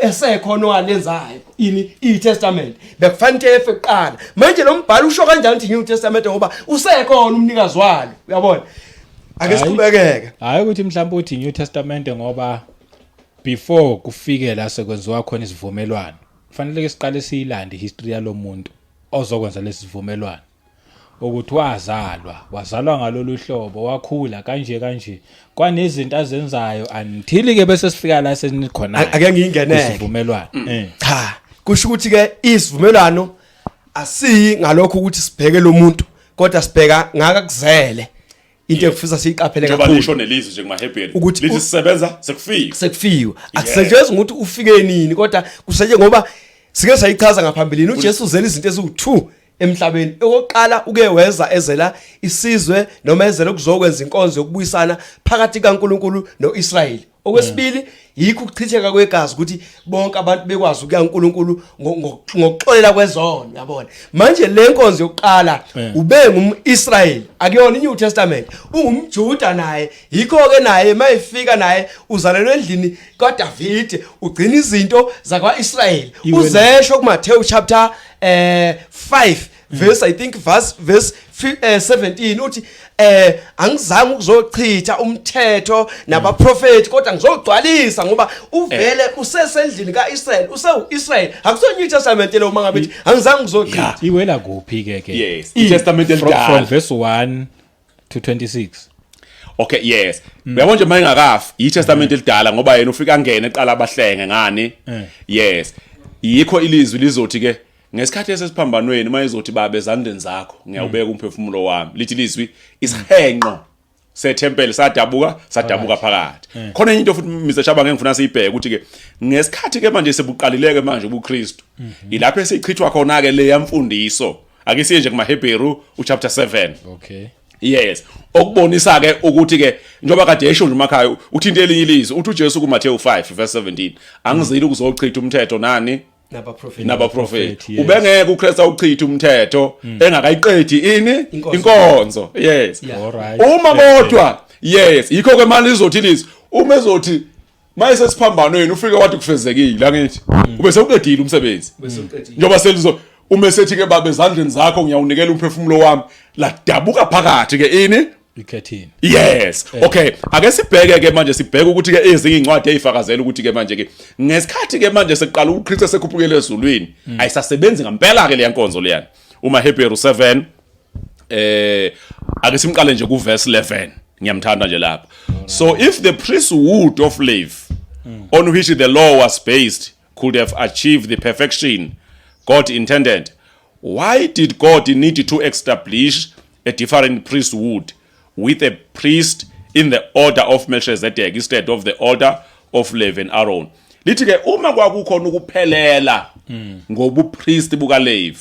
esekhona walenzayo ini iTestament bekufanele efe kuqala. Manje lo mbhalo usho kanjani ukuthi New Testament ngoba usekhona umnikazi walo uyabona? Ake siqhubekeke. Hayi ukuthi mhlawumbe uthi New Testament ngoba before kufike la sekwenziwa khona isivumelwano kufanele ke siqale siyilande history yalomuntu ozokwenza lesivumelwano ukuthi wazalwa ngalolu hlobo wakhula kanje kanje kwanezinto azenzayo until ke bese sifika la senikhona ake ngiyingenele isivumelwano. Cha kusho ukuthi ke isivumelwano asiyi ngalokho ukuthi sibheke lo muntu kodwa sibheka ngaka kuzele into engifisa siyiqaphele kakhulu njengoba lisho nelizwi nje kumaHebheru ukuthi lithi sisebenza sekufika sekufiwe akusetshenzwa ukuthi ufike nini kodwa kusetshenzwa ngoba sike sayichaza ngaphambilini uJesu uzela izinto eziwu2 emhlabeni. Okokuqala uke weza ezela isizwe noma ezela ukuzokwenza inkonzo yokubuyisana phakathi kaNkuluNkulu noIsrayeli. Okwesibili yikho ukuchitheka kwegazi ukuthi bonke abantu bekwazi ukuya kuNkulunkulu ngokuxolela kwezono uyabona. Manje le nkonzo yokuqala ube ngumIsrayeli akuyona iNew Testament ungumJuda naye yikho ke naye mayifika naye uzalelwe endlini kaDavide ugcina izinto zakwaIsrayeli uzesho kuMathewu chapter 5 verse I think verse 17 uthi angizange ukuzochitha umthetho nabaprofeti kodwa ngizogcwalisa ngoba uvele usesendlini kaIsrael usewuIsrael akusona New Testament lo uma ngabe ithi angizange ukuzochitha. Iwela kuphi ke ke? Yes, iTestament From elidala. verse 1 to 26. Okay, yes. Uyabona nje mayengakafi, iTestament elidala ngoba yena ufika angene eqala abahlenge ngani? Yes. Yikho ilizwi lizothi ke ngesikhathi esesiphambanweni mayezothi baba ezandleni zakho ngiyawubeka umphefumulo wami. Lithi ilizwi isihenqo sethempeli sadabuka phakathi. Khona enye into futhi Mr Shabanga engifuna siyibheke ukuthi ke ngesikhathi ke manje sebuqalileke manje ubuKristu. Ilapho esichithwa khona ke le yamfundiso. Ake siye nje kumaHebheru uchapter 7. Okay. Yes. Okubonisa ke ukuthi ke njengoba kade esho nje umakhaya uthinte elinye ilizwi uthi uJesu kuMathewu 5 verse 17 angizile ukuzochitha umthetho nani Nabaprofeti. nabaprofeti. Yes. Ubengeke uKristu awuchithe umthetho engakayiqedi ini Inkonzo. inkonzo. Yes. Yeah. Alright. Uma kodwa yes yikho ke manje izothi ilizwi uma ezothi maye sesiphambanweni ufike wathi kufezekile angithi ube sewuqedile umsebenzi. Bese uqedile. Njengoba selizo uma esethi ke baba ezandleni zakho ngiyawunikela umphefumulo wami ladabuka phakathi ke ini Ikhethini. Yes. Okay, ake sibheke ke manje sibheke ukuthi ke ezinye incwadi ezifakazela ukuthi ke manje ke ngesikhathi ke manje sekuqala uKristu sekhuphukele ezulwini ayisasebenzi ngempela ke leya nkonzo leyana. Uma Hebrew 7 ake simqale nje ku verse 11. Ngiyamthanda nje lapha. So if the priesthood of Levi on which the law was based could have achieved the perfection God intended, why did God need to establish a different priesthood with a priest in the order of Melchizedek instead of the order of Levi and Aaron? Lithi ke uma kwakukhona ukuphelela ngobupriest bukaLevi,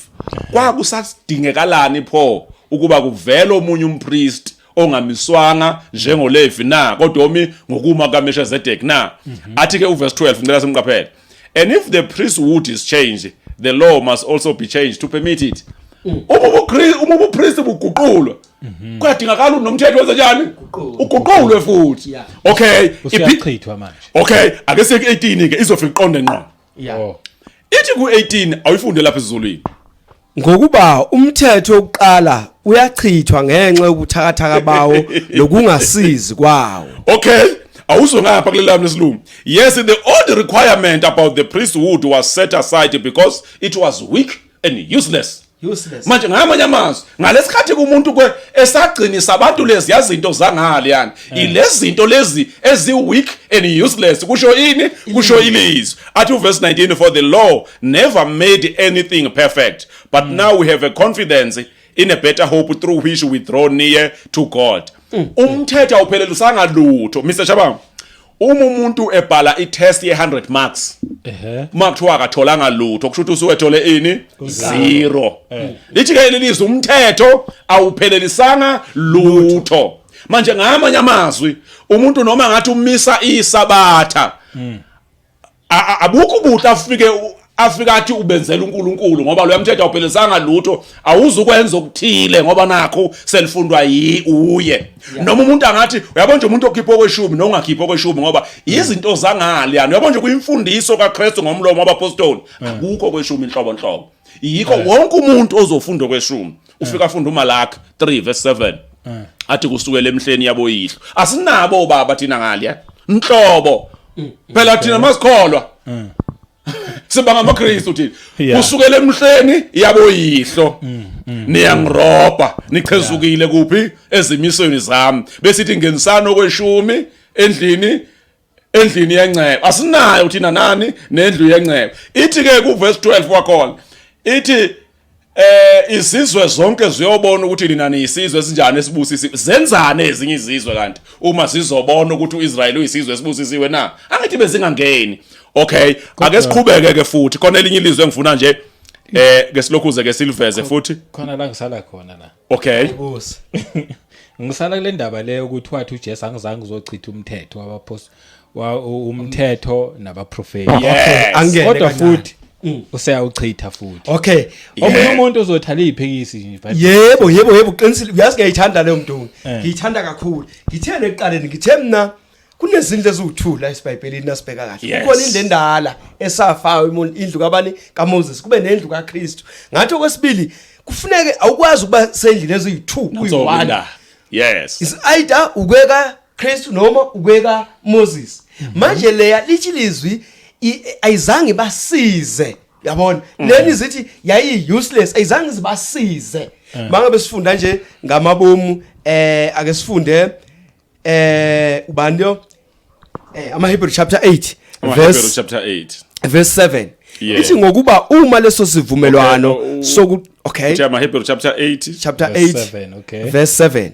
kwakusadingekalani pho ukuba kuvele omunye umpriest ongamiswanga njengoLevi na, kodwa omi ngokuma kaMelchizedek na? Athi ke uverse 12, ngicela simqaphele. And if the priesthood is changed, the law must also be changed to permit it. Uma ubupriest buguqulwa, kuyadingakala nomthetho wenze njani? Uguqulwe futhi. Yeah. Okay, Usiyachithwa manje. Okay, ake siye ku-18 ke izofika iqonde ngqo. Yeah. Oh. Ithi ku-18 awuyifunde lapha esiZulwini. Ngokuba umthetho wokuqala uyachithwa ngenxa yobuthakathaka bawo nokungasizi kwawo. Okay, awuzwe ngapha kuleli lami lesilungu. Yes, the old requirement about the priesthood was set aside because it was weak and useless. Useless. Manje ngamanye amazwi ngalesikhathi kumuntu kwe esagcinisa abantu lezi yazinto zangale yani ilezi zinto lezi ezi weak and useless kusho ini kusho ilizwi athi uverse 19 for the law never made anything perfect but now we have a confidence in a better hope through which we draw near to God. Umthetho awuphelelisanga lutho Mr Shabang. Uma umuntu ebhala itest ye 100 marks Ehhe. uma kuthiwa akatholanga lutho kusho ukuthi usuwethole ini zero. Lithi ke lelizwi umthetho awuphelelisanga lutho. Manje ngamanye amazwi umuntu noma ngathi umisa isabatha abukho ubuhle afike afika athi ubenzela uNkulunkulu ngoba lo mthetho awuphelesanga lutho awuzukwenza okuthile ngoba nakho selifundwa yi uye. Noma umuntu angathi uyabona nje umuntu okhipha okweshumi nongakhipha okweshumi ngoba izinto zangale yani uyabona nje kuyimfundiso kaKristu ngomlomo wabapostoli akukho okweshumi inhlobo nhlobo. Yikho wonke umuntu ozofunda okweshumi ufika afunda uMalaki 3 verse 7 athi kusukela emhleni yaboyihlo asinabo baba thina ngale nhlobo phela thina masikholwa siba ngamaKristu thina kusukela emhleni yaboyihlo niyangirobha nichezukile kuphi ezimisweni zami besithi ngenisana okweshumi endlini yencebo asinayo thina nani nendlu yencebo. Ithi ke ku verse 12 wakhona ithi izizwe zonke ziyobona ukuthi nina niyisizwe esinjani esibusisiwe. Zenzane ezinye izizwe kanti uma zizobona ukuthi uIsrael uyisizwe esibusisiwe na? Angithi bezingangeni. Okay, ake siqhubeke ke futhi khona elinye ilizwe engifuna nje ke silokhuze ke siliveze futhi. Khona la ngisala khona la. Okay. Nkosi. Ngisala kule ndaba leyo ukuthi wathi uJesu angizange uzochitha umthetho wabaphostoli umthetho nabaprofeti. Yes. Angene Kodwa kancane. futhi useyawuchitha futhi. Okay. Omunye umuntu uzothala iziphikisi nje but Yebo yebo yebo uqinisile uyazi ngiyayithanda leyo mntu. Ngiyithanda kakhulu. Ngithe ekuqaleni ngithe mina Kunezindlu eziwu2 la esiBhayibhelini nasibheka kahle. Yes. Kukhona indlu endala esafayo indlu kabani kaMoses kube nendlu kaKristu. Ngathi okwesibili kufuneke awukwazi ukuba sendlini eziyi2 kuyi1. Nso yes. Is either ukweka Kristu noma ukweka Moses. Manje leya lithi lizwi ayizange basize yabona leni zithi yayi useless ayizange zibasize mangabe sifunda nje ngamabomu ake sifunde ubani lo amaHebrew chapter 8 verse verse chapter 8 verse 7 ithi ngokuba uma leso sivumelwano soku okay uthi amaHebrew chapter 8 chapter Verse 8 7, okay. verse 7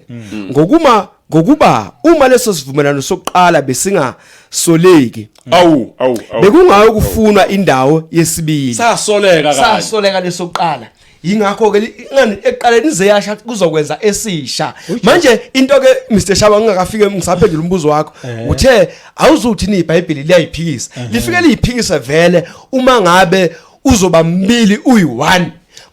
ngokuma ngokuba uma leso sivumelwano sokuqala besingasoleki awu awu awu bekungayo kufunwa indawo yesibili sasoleka kanye sasoleka lesokuqala yingakho ke ingani ekuqaleni ize yasha kuzokwenza esisha manje into ke Mr Shaba ngingakafike ngisaphendula umbuzo wakho uthe awuzuthi ni iBhayibheli liyayiphikisa lifike liyiphikisa vele uma ngabe uzoba mbili uyi1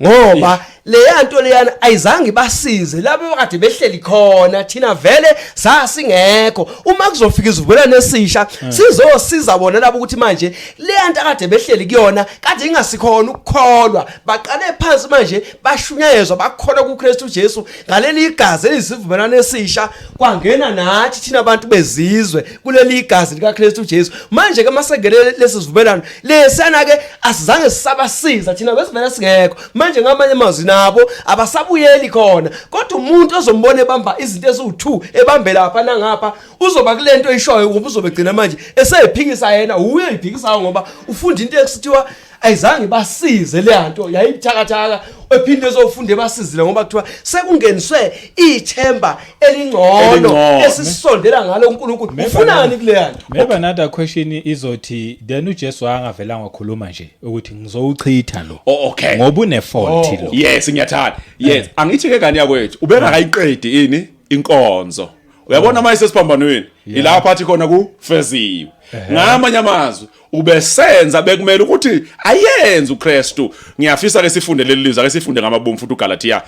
ngoba leya nto leyana ayizange basize labo kade behleli khona thina vele sasingekho uma kuzofika isivumelwano esisha sizosiza bona labo ukuthi manje leya nto kade behleli kuyona kade ingasikhona ukukholwa baqale phansi manje bashunyayezwa bakholwa kuKristu Jesu ngaleli igazi elisivumelwano esisha kwangena nathi thina abantu bezizwe kuleli igazi likaKristu Jesu manje ke masengene lesi sivumelwano lesana ke asizange sisabasiza thina besivele singekho manje ngamanye amazwi nabo abasabuyeli khona kodwa umuntu ozombona ebamba izinto eziwu2 ebambe lapha nangapha uzoba kulento oyishoyo ngoba uzobegcina manje eseyiphikisa yena uye uyiphikisayo ngoba ufunda into ekusithiwa ayizange basize le nto yayibuthakathaka ephinde ezofunda ebasizile ngoba kuthiwa sekungeniswe ithemba elingcono Elingcono. esisondela ngalo uNkulunkulu ufunani kule nto Maybe another question izothi then uJesu angavelanga wakhuluma nje ukuthi ngizowuchitha lo. Oh, okay. Ngoba une fault lo. Yes ngiyathanda. Yes, angithi ke ngane yakwethu ubengakayiqedi ini inkonzo. Uyabona manje sesiphambanweni ilapha athi khona kufeziwe. Ngamanye amazwi ubesenza bekumele ukuthi ayenze uKristu. Ngiyafisa ke sifunde leli lizwi ake sifunde ngamabomu futhi uGalatia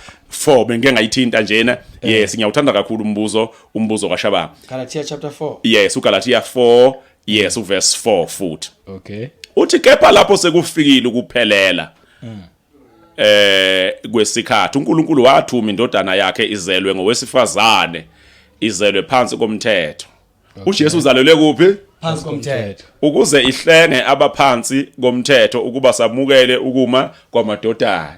4 bengike ngayithinta njena. Yes, ngiyawuthanda kakhulu umbuzo kaShabanga. Galatia chapter 4 Yes, uGalatia 4, yes, uverse 4 futhi. Okay. Uthi kepha lapho sekufikile ukuphelela kwesikhathi uNkulunkulu wathuma indodana yakhe izelwe ngowesifazane izelwe phansi komthetho. uJesu uzalelwe kuphi? Phansi komthetho. Ukuze ihlenge abaphansi komthetho ukuba samukele ukuma kwamadodana.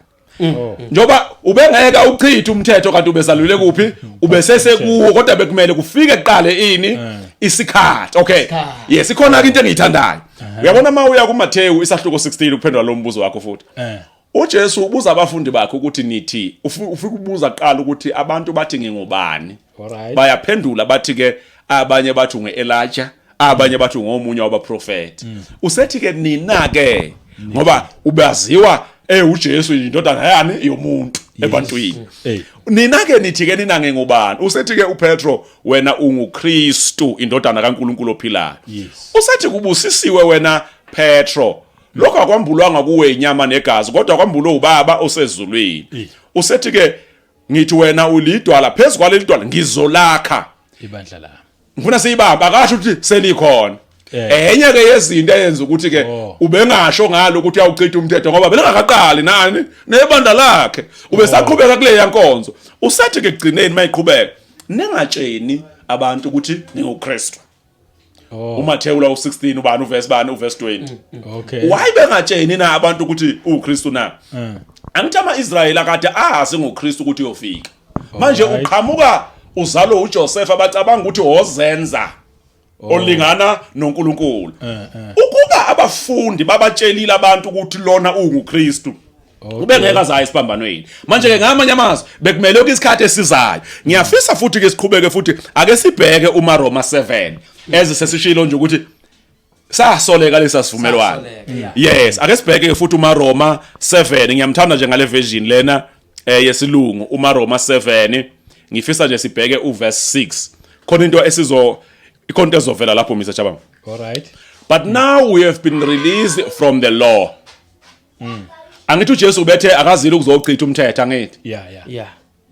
Njoba ubengeke uchithe umthetho kanti ubezalelwe kuphi? Ubesesekuwo kodwa bekumele kufike kuqale ini isikhathi. Okay. Yes, ikhona ke into engiyithandayo. Uyabona uma uya kuMathewu isahluko 16 ukuphendula lo mbuzo wakho futhi. uJesu ubuza abafundi bakhe ukuthi nithi ufika ubuza kuqala ukuthi abantu bathi ngingubani. Alright. Bayaphendula bathi ke abanye bathi ungeElijah, abanye bathi ungomunye wabaprofeti. Usethi ke nina ke ngoba ubaziwa uJesu indodana yani yomuntu ebantwini. Nina ke nithi ke nina ngingubani? Usethi ke uPetro wena unguKristu indodana kaNkuluNkulu ophilayo. Yes. Usethi kubusisiwe wena Petro. Lokho akwambulwanga kuwe inyama negazi kodwa kwambulwe ubaba osezulwini. Usethi ke ngithi wena ulidwala phezu kwaleli dwala ngizolakha ibandla lami. Ngifuna siyibambe akasho ukuthi selikhona. Enye ke yezinto eyenza ukuthi ke ubengasho ngalo ukuthi uyawuchitha umthetho ngoba belengakaqali nani nebandla lakhe ubesaqhubeka kule yankonzo. Usethi ke kugcineni mayiqhubeka ningatsheni abantu ukuthi ninguKristu. uMathewu la u16 ubani uverse bani uverse 20. Okay. Why bengatsheni na abantu ukuthi uKristu na? Angithi amaIsrayeli akade azi ngoKristu ukuthi uyofika. Manje uqhamuka uzalo uJoseph abacabanga ukuthi ozenza olingana noNkulunkulu. Ukuba abafundi babatshelile abantu ukuthi lona unguKristu ubengeke azayo esiphambanweni. Manje ke ngamanye amazwi bekumele isikhathi esizayo. Ngiyafisa futhi ke siqhubeke futhi ake sibheke umaRoma 7 ezisesishilo nje ukuthi sasoleka lesa sivumelwano. Yes, ake sibheke futhi umaRoma 7. Ngiyamthanda nje ngale version lena yesilungu umaRoma 7. Ngifisa nje sibheke uverse 6. Khona into esizo ikhona into ezovela lapho Mr Chabanga. All right. But now we have been released from the law. Angithi uJesu ubethe akazile ukuzochitha umthetho angithi. Yeah, yeah. Yeah.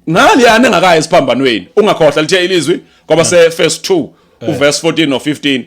Ngaliyana engakayi esiphambanweni. Ungakhohlwa lithe ilizwi kwaba se verse 2. Uverse 14 no 15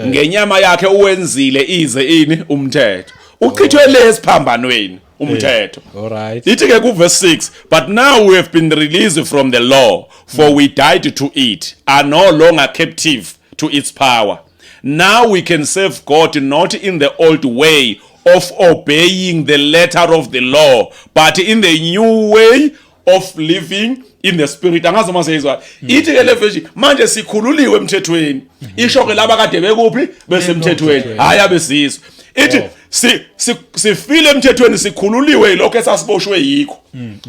ngenyama yakhe uwenzile ize ini umthetho uchithwe lesiphambanweni umthetho. All right. Ithi ke kuverse 6, but now we have been released from the law, for we died to it, are no longer captive to its power. Now we can serve God not in the old way of obeying the letter of the law, but in the new way of living in the spirit. Angazi uma seyizwa. Ithi ke le version manje sikhululiwe emthethweni. Isho ke laba kade bekuphi besemthethweni, hayi abesizwe. Ithi si sifile emthethweni, sikhululiwe yilokho esasiboshwe yikho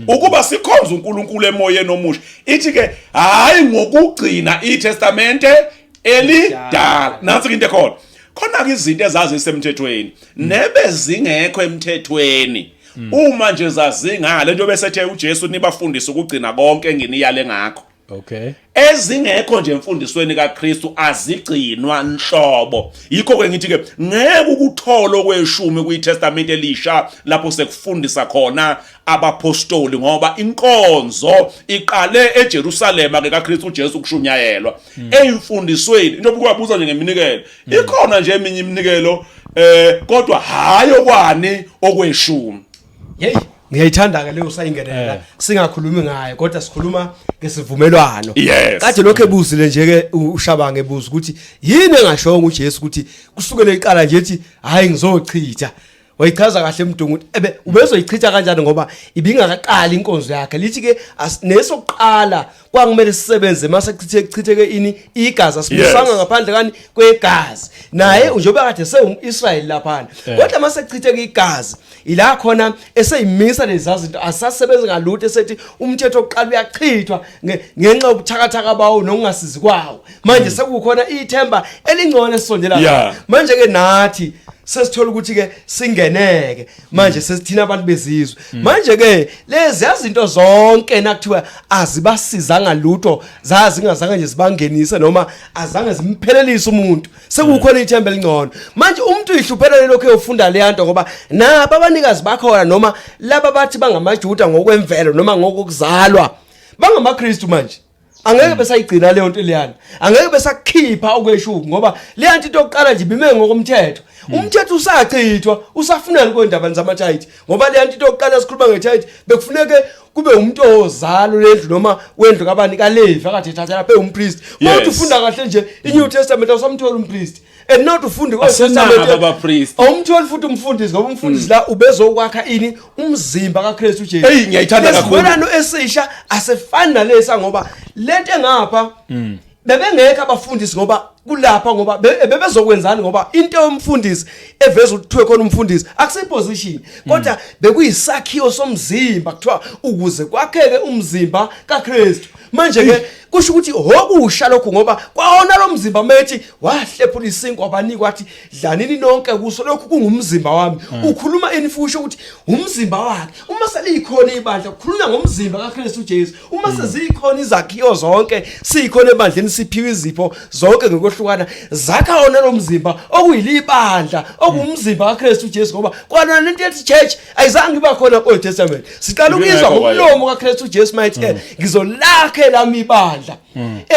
ukuba sikhonze uNkulunkulu emoyeni omusha. Ithi ke hayi ngokugcina iTestamente elidala. Nansi into ekhona khona ke, izinto ezazisemthethweni nebe zingekho emthethweni uma nje zazingale njengoba esethe uJesu nibafundise ukugcina konke enginiyale ngakho. Ezingekho nje emfundisweni kaKristu azigcinwa nhlobo. Yikho ke ngithi ke ngeke ukutholo kweshumi kwiTestament elisha lapho sekufundisa khona abapostoli, ngoba inkonzo iqale eJerusalema ke kaKristu uJesu kushunyayelwa eyimfundisweni. Njengoba kwabuza nje ngeminikelo, ikhona nje eminye iminikelo kodwa hayi okwani okweshumi. Hey, ngiyayithanda ke leyo sayingenela. Singakhulumi ngayo kodwa sikhuluma ngesivumelwano. Kade lokho ebuzile nje ke uShabange, ebuza ukuthi yini engashongo uJesu ukuthi kusukele iqala nje ethi hayi ngizochitha. Wayichaza kahle Mdungu ukuthi ebe ubezoyichitha kanjani ngoba ibingakaqali inkonzo yakhe. Lithi ke nesokuqala kwakumele sisebenze mase chithe chitheke ini igazi, asibusanga ngaphandle kani kwegazi. Naye njengoba kade sewumIsrayeli laphana, kodwa mase chitheke igazi ila khona eseyimisa lezi zinto, asasebenzi ngalutho, esethi umthetho oqala uyachithwa ngenxa yobuthakathaka bawo nokungasizi kwawo. Manje sekukhona ithemba elingcono esisondela. Manje ke nathi sesithola ukuthi ke singeneke manje, sesithina abantu bezizwe. Manje ke lezi izinto zonke nakuthiwa azibasizanga lutho, zazingazange nje zibangenise noma azange zimphelelise umuntu, sekukhona ithemba elingcono. Manje umuntu uyihluphela lokho eyofunda le nto ngoba nabo abanikazi bakhona noma laba bathi bangamaJuda ngokwemvelo noma ngokuzalwa bangamaKristu, manje angeke besayigcina leyo nto leyana, angeke besakhipha okweshumi ngoba leya nto into yokuqala nje bime ngokomthetho. Umthetho usachithwa, usafunani kwendaba zamathayithi? Ngoba leya nto into yokuqala sikhuluma ngethayithi bekufuneke kube umuntu ozalo lendlu noma wendlu kabani kaLevi akade ethatha lapha umpriest. Mawuthi ufunda kahle nje iNew Testament awusamthola umpriest, and not ufunde ku-Old Testament abapriest. Awumtholi futhi umfundisi ngoba umfundisi la ubezokwakha ini umzimba kaKristu Jesu. Hey, ngiyayithanda kakhulu. Lesivumelwano esisha asefani nalesa ngoba lento engapha bebengekho abafundisi ngoba kulapha ngoba bebezokwenzani, ngoba into yomfundisi eveza ukuthi kuthiwe khona umfundisi akusiposition, kodwa bekuyisakhiwo somzimba, kuthiwa ukuze kwakheke umzimba kaKristu. Manje ke kusho ukuthi hokusha lokhu ngoba kwawona lo mzimba methi wahlephula isinkwa wabanikwa wathi dlanini nonke kuso, lokhu kungumzimba wami. Ukhuluma inifusho ukuthi umzimba wakhe. Uma selikhona ibandla kukhulunywa ngomzimba kaKristu Jesu. Uma sezikhona izakhiwo zonke sikhona ebandleni, siphiwe izipho zonke ngokuhlukana, zakha wona lo mzimba okuyilibandla okuwumzimba kaKristu Jesu, ngoba kwana lento ethi church ayizange iba khona ku Old Testament. Siqala ukuyizwa Ibingekho kwayona. ngomlomo kaKristu Jesu mayethi ngizolakhe lami ibandla,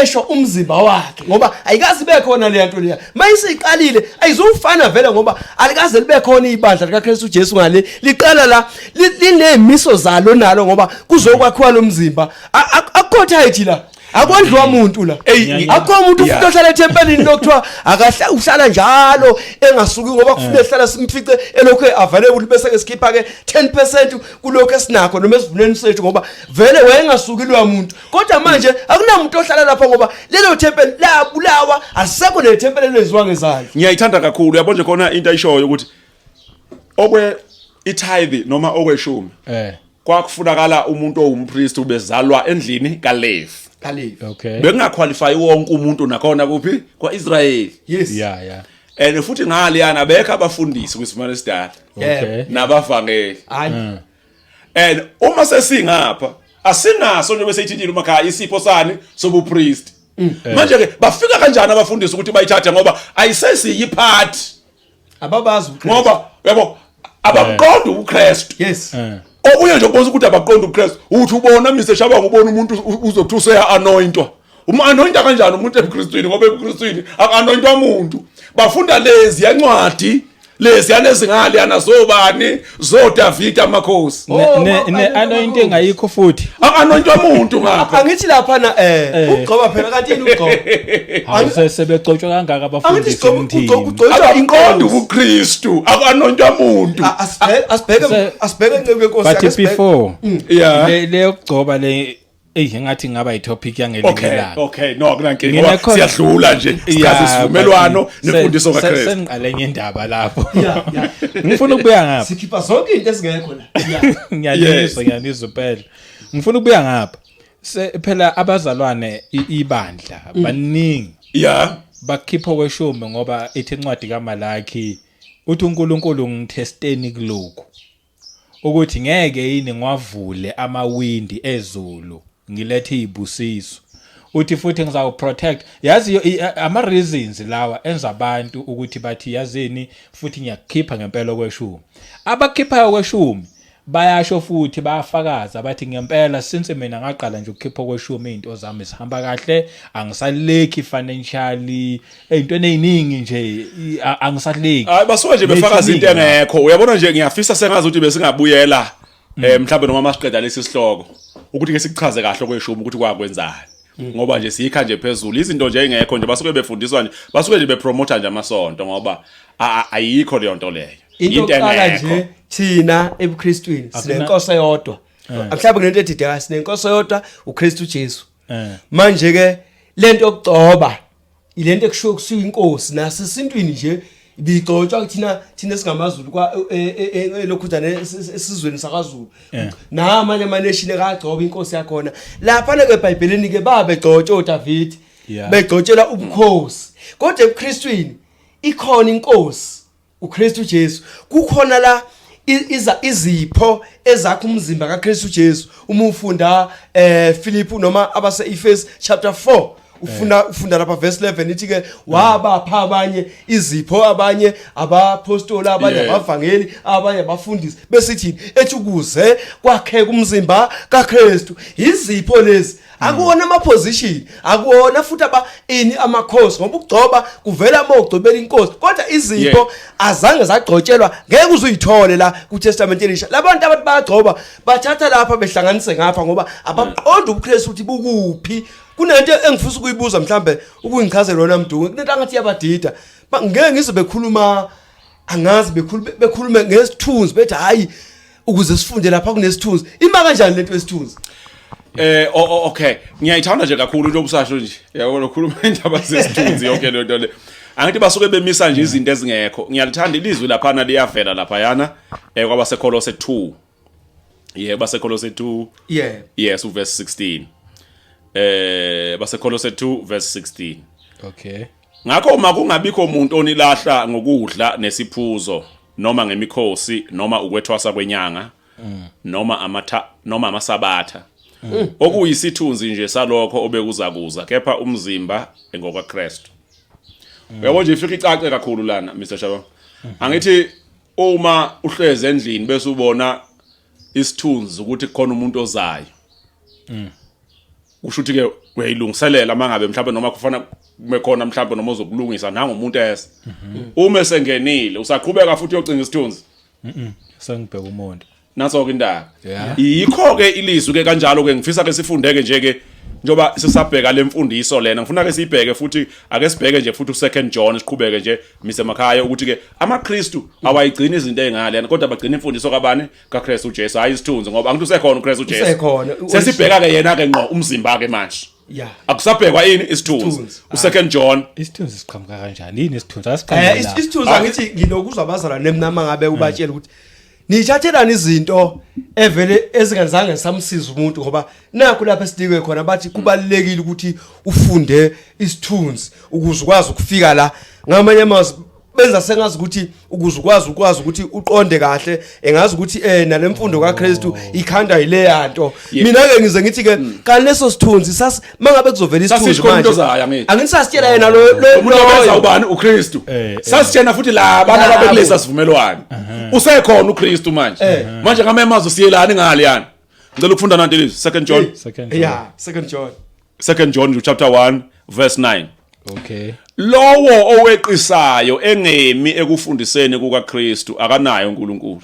esho umzimba wakhe, ngoba ayikaze ibe khona le nto leya. Mayisiqalile ayizufana vele ngoba alikaze libe khona ibandla likaKristu Jesu ngale, liqala la linemiso zalo nalo ngoba kuzokwakhiwa lo mzimba. Akukho tithe la, akondliwa umuntu la. Ey, Akukho umuntu futhi ohlala ethempelini lokuthiwa akahla uhlala njalo engasuki ngoba kufuneka ehlala simfice elokhu available, bese ke sikhipha ke 10% kulokho esinakho noma esivuneni sethu ngoba vele wayengasuki loya muntu. Kodwa manje akunamuntu ohlala lapha ngoba lelo thempeli labulawa, alisekho lelo thempeli elenziwa ngezandla. Ngiyayithanda kakhulu, uyabona nje khona into ayishoyo ukuthi okwe itithe noma okweshumi kwakufunakala umuntu owumpriest ubezalwa endlini kaLevi. Kalevi. Bekungaqualify wonke umuntu nakhona kuphi kwaIsrael. And futhi ngaliyana bekho abafundisi kwisivumelwano esidala nabavangeli. Hayi. And uma sesingapha asinaso njengoba seyithintile umakhaya isipho sani sobupriest. Manje ke bafika kanjani abafundisi ukuthi bayithathe ngoba ayisesiyiphathi? Ababazi uKristu. Ngoba yabo abaqonda uKristu. Okunye nje ukubona ukuthi abaqonda uKristu, uthi ubona Mr Shabang, ubona umuntu uzokuthi useya anointwa. Uma anointa kanjani umuntu ebuKristwini, ngoba ebuKristwini akanointwa umuntu. Bafunda lezi yancwadi lezi yanezingale yanazobani zoDavid amakhosi. Oh, Ne anointing ayikho futhi. Akanointwa umuntu ngapha. Angithi lapha na ukugcoba phela, kanti yini ukugcoba? Hawu, sebegcotshwa kangaka Angithi abafundisi sigcoba emthini. ugcotshwa Akaqonda inkosi. ubuKristu, akanointwa umuntu. Asibheke asibheke ncebe yenkosi. But ake sibheke. before Yeah. le yokugcoba le, eyi, ngathi ngaba itopic yangelinye Okay, ilanga. okay, no akunankinga Ngine ngoba khona- siyadlula nje sikaze isivumelwano nemfundiso kaKristu. Sengiqale enye indaba lapho. Yeah. Ngifuna ukubuya ngapha. Sikhipha zonke into ezingekho la. Yeah. Ngiyanizwa, ngiyanizwa phela. Ngifuna ukubuya ngapha. Se phela abazalwane, ibandla baningi bakhipha kweshumi ngoba ithi incwadi kaMalaki, uthi uNkulunkulu, "Ngithesteni kulokhu ukuthi ngeke yini ngiwavule amawindi ezulu ngilethe izibusiso." Uthi futhi ngizawu protect, yazi ama reasons lawa enza abantu ukuthi bathi, yazini futhi ngiyakukhipha ngempela kweshumi. Abakhiphayo kweshumi bayasho futhi bayafakaza, bathi ngempela since mina ngaqala nje ukukhipha kweshumi, izinto zami zihamba kahle, angisaleki financially ey'ntweni ey'ningi nje, angisaleki. Hayi, basuke nje befakaza into engekho. Uyabona nje, ngiyafisa sengazi ukuthi besingabuyela mhlawumbe noma masiqeda lesi sihloko ukuthi ke sikuchaze kahle okweshumi ukuthi kwakwenzani. Ngoba nje siyikha nje phezulu izinto nje engekho nje, basuke befundiswa nje, basuke nje bepromota nje amasonto ngoba ayikho leyo nto leyo. Into yokuqala engekho. nje, thina ebuKristwini sinenkosi eyodwa. Mhlawumbe kunento edidekayo, sinenkosi eyodwa, uKristu Jesu. Manje ke lento yokugcoba, ilento ekushiwo kusuka inkosi nasesintwini nje ibigcotshwa kuthina, thina singamaZulu kwa elokhuzane esizweni sakaZulu, namanye ama-nation ekagcoba inkosi yakhona. Lapha ke eBhayibhelini ke babegcotshwa uDavid, begcotshela ubukhosi, kodwa ebuKristwini ikhona inkosi, uKristu Jesu. Kukhona la iza izipho ezakha umzimba kaKristu Jesu. Uma ufunda Philip noma abase Efes chapter 4, ufuna ufunda lapha verse 11, ithi ke wabapha abanye izipho, abanye abapostoli, abanye abavangeli, abanye abafundisi, besithi ethi ukuze kwakheka umzimba kaKristu. Izipho lezi akuwona ama position, akuwona futhi aba ini amakhosi, ngoba ukugcoba kuvela uma ugcobela inkosi, kodwa izipho azange zagcotshelwa, ngeke uzuyithole la ku Testament elisha. Labantu abathi bayagcoba bathatha lapha behlanganise ngapha ngoba abaqonda ubuKristu ukuthi bukuphi. Kunento engifisa ukuyibuza, mhlambe ukungichazela wona Mduku, kunento angathi iyabadida. Ngeke ngizwe bekhuluma, angazi bekhulume ngesithunzi, bethi hayi, ukuze sifunde lapha kunesithunzi. Ima kanjani lento yesithunzi? Okay, ngiyayithanda nje kakhulu into obusasho nje. Yabona, ukhuluma indaba zesithunzi, yonke le nto le. Angithi basuke bemisa nje izinto ezingekho. Ngiyalithanda ilizwi laphana, liyavela laphayana kwabaseKolose 2. Yebo, baseKolose 2. Yes, uverse 16. BaseKolose 2 verse 16. Ngakho uma kungabikho umuntu onilahla ngokudla nesiphuzo noma ngemikhosi noma ukwethwasa kwenyanga noma amatha noma amasabatha, okuyisithunzi nje salokho obekuza kuza, kepha umzimba engokaKristu. Uyabona nje, ifika icace kakhulu lana, Mr Shaba. Angithi uma uhleze endlini bese ubona isithunzi ukuthi kukhona umuntu ozayo, kusho ukuthi ke uyayilungiselela mangabe mhlawumbe noma kufana kume khona mhlawumbe noma uzokulungisa nangomuntu ese. Uma esengenile, usaqhubeka futhi uyocinga isithunzi? Sengibheka umuntu. Naso ke indaba. Yikho ke ilizwi ke kanjalo ke, ngifisa ke sifundeke nje ke njoba sisabheka lemfundiso lena, ngifuna ke siyibheke futhi, ake sibheke nje futhi uSecond John, siqhubeke nje mise makhaya ukuthi ke amaKristu awayigcini izinto ezingalena, kodwa bagcina imfundiso kabani? KaKristu uJesu, hayi isithunzi, ngoba angithi usekhona uKristu uJesu. Usekhona. Sesibheka ke yena ke ngqo umzimba ke manje. Akusabhekwa ini? Isithunzi. Isithunzi. USecond John. Isithunzi siqhamuka kanjani? Yini isithunzi? Asiqhamuka la. Isithunzi, angithi nginokuzwa abazalwane emnama ngabe ubatshela ukuthi nithathelani izinto evele ezingazange samsiza umuntu, ngoba nakho lapha esinikwe khona bathi kubalekile ukuthi ufunde isithunzi ukuze ukwazi ukufika la. Ngamanye amazwi benza sengazi ukuthi ukuze ukwazi ukuthi uqonde kahle, engazi ukuthi nalemfundo kaKristu ikhanda yileyanto. Mina ke ngize ngithi ke kanti leso sithunzi sas mangabe kuzovela isithunzi Sasisho khona into ozayo, angithi? Angithi sasitshela yena lo Umuntu obenza ubani? UKristu. Sasitshena futhi la abantu Labo. ababekulesa sivumelwano, usekhona uKristu manje. Manje ngamanye amazwi siyelani ngale yani? Ngicela ukufunda nanti ilizwi, Second John. Second John. Yeah, Second John. Second John chapter 1 verse 9. Okay. Lowo oweqisayo engemi ekufundiseni kukaKristu akanayo uNkulunkulu.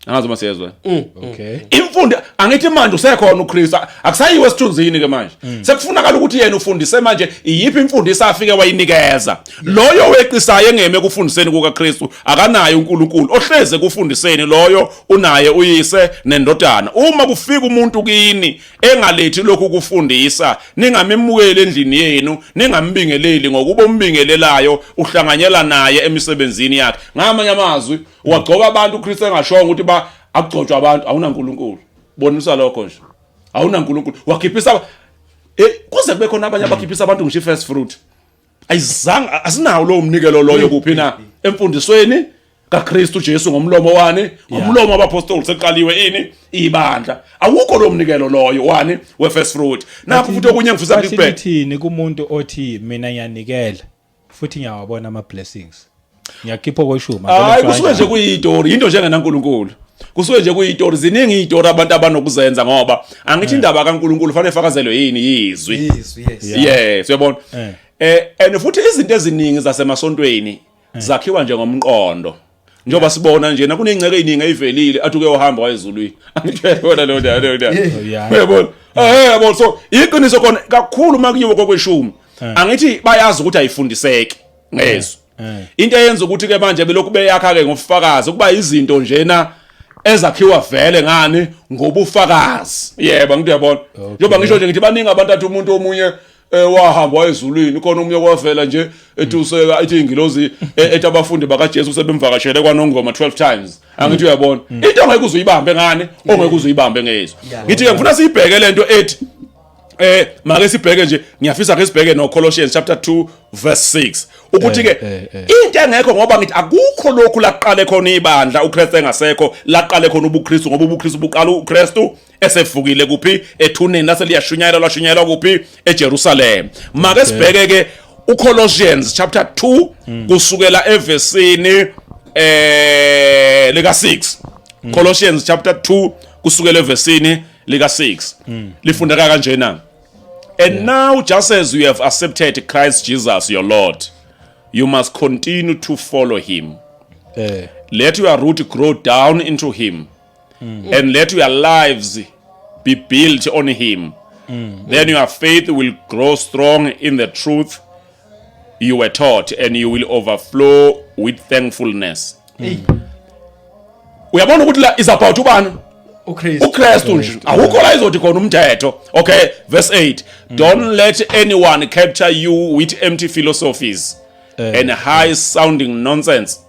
Angazi uma siyezwa. Okay. Imfundo angithi manje usekhona uKristu akusayiwe esithunzini ke manje. Sekufunakala ukuthi yena ufundise manje iyiphi imfundiso afike wayinikeza. Loyo weqisayo engeme ekufundiseni kukaKristu akanayo uNkulunkulu. Ohleze ekufundiseni loyo unaye uyise nendodana. Uma kufika umuntu kini engalethi lokhu kufundisa ningamemukeli endlini yenu ningambingeleli ngokuba umbingelelayo uhlanganyela naye emisebenzini yakhe. Ngamanye amazwi wagcoba abantu uKristu engashongo ukuthi ba akugcotshwa abantu awunaNkulunkulu. Bonisa lokho nje. AwunaNkulunkulu. Wakhiphisa kuze kube khona abanye abakhiphisa abantu ngisho first fruit. Ayizange asinawo lowo mnikelo loyo kuphi na emfundisweni kaKristu Jesu ngomlomo wani ngomlomo wabapostoli seqaliwe ini ibandla awukho lo mnikelo loyo wani we first fruit nakho futhi okunye ngifisa ngikubheke thini kumuntu othi mina ngiyanikela futhi ngiyawabona ama blessings ngiyakhipha okweshumi hayi kusuke nje kuyitori into njengenaNkulunkulu kusuke nje kuyitori ziningi izitori abantu abanokuzenza ngoba angithi indaba kaNkulunkulu fanele ifakazelwe yini yizwi Izwi yes. Yes uyabona and futhi izinto eziningi zasemasontweni zakhiwa nje ngomqondo njengoba sibona nje nakuney'ngceke ey'ningi eyivelile athi uke uhamba wayezulwini angithi uyayibona leyo ndawo leyo ndawo uyabona yabona so iqiniso khona kakhulu uma kuyiwe kokweshumi angithi bayazi ukuthi ayifundiseki ngezwi into eyenza ukuthi ke manje belokhu beyakha ke ngobufakazi ukuba izinto njena ezakhiwa vele ngani ngobufakazi yebo ngithi uyabona njengoba ngisho nje ngithi baningi abantu athi umuntu omunye wahamba wayezulwini khona omunye kwavela nje ethuseka ethi ingilozi ethi abafundi bakaJesu sebemvakashele kwaNongoma 12 times angithi uyabona into ongeke uzuyibambe ngani ongeke uzuyibambe ngezwi ngithi ke ngifuna siyibheke lento ethi make sibheke nje ngiyafisa ke sibheke no Colossians chapter 2 verse 6 ukuthi ke into engekho ngoba ngithi akukho lokhu laqale khona ibandla uKristu engasekho laqale khona ubuKristu ngoba ubuKristu buqala uKristu esevukile kuphi ethuneni lase liyashunyayelwa lashunyayelwa kuphi eJerusalem make sibheke ke uColossians chapter 2 kusukela evesini lika 6 Colossians chapter 2 kusukela evesini lika 6 lifundeka kanjena and now just as you have accepted Christ Jesus your Lord you must continue to follow him let your root grow down into him and let your lives be built on him then your faith will grow strong in the truth you were taught and you will overflow with thankfulness. Uyabona ukuthi la is about ubani uKristu uKristu nje awukho la izothi khona umthetho okay verse 8 don't let anyone capture you with empty philosophies and high sounding nonsense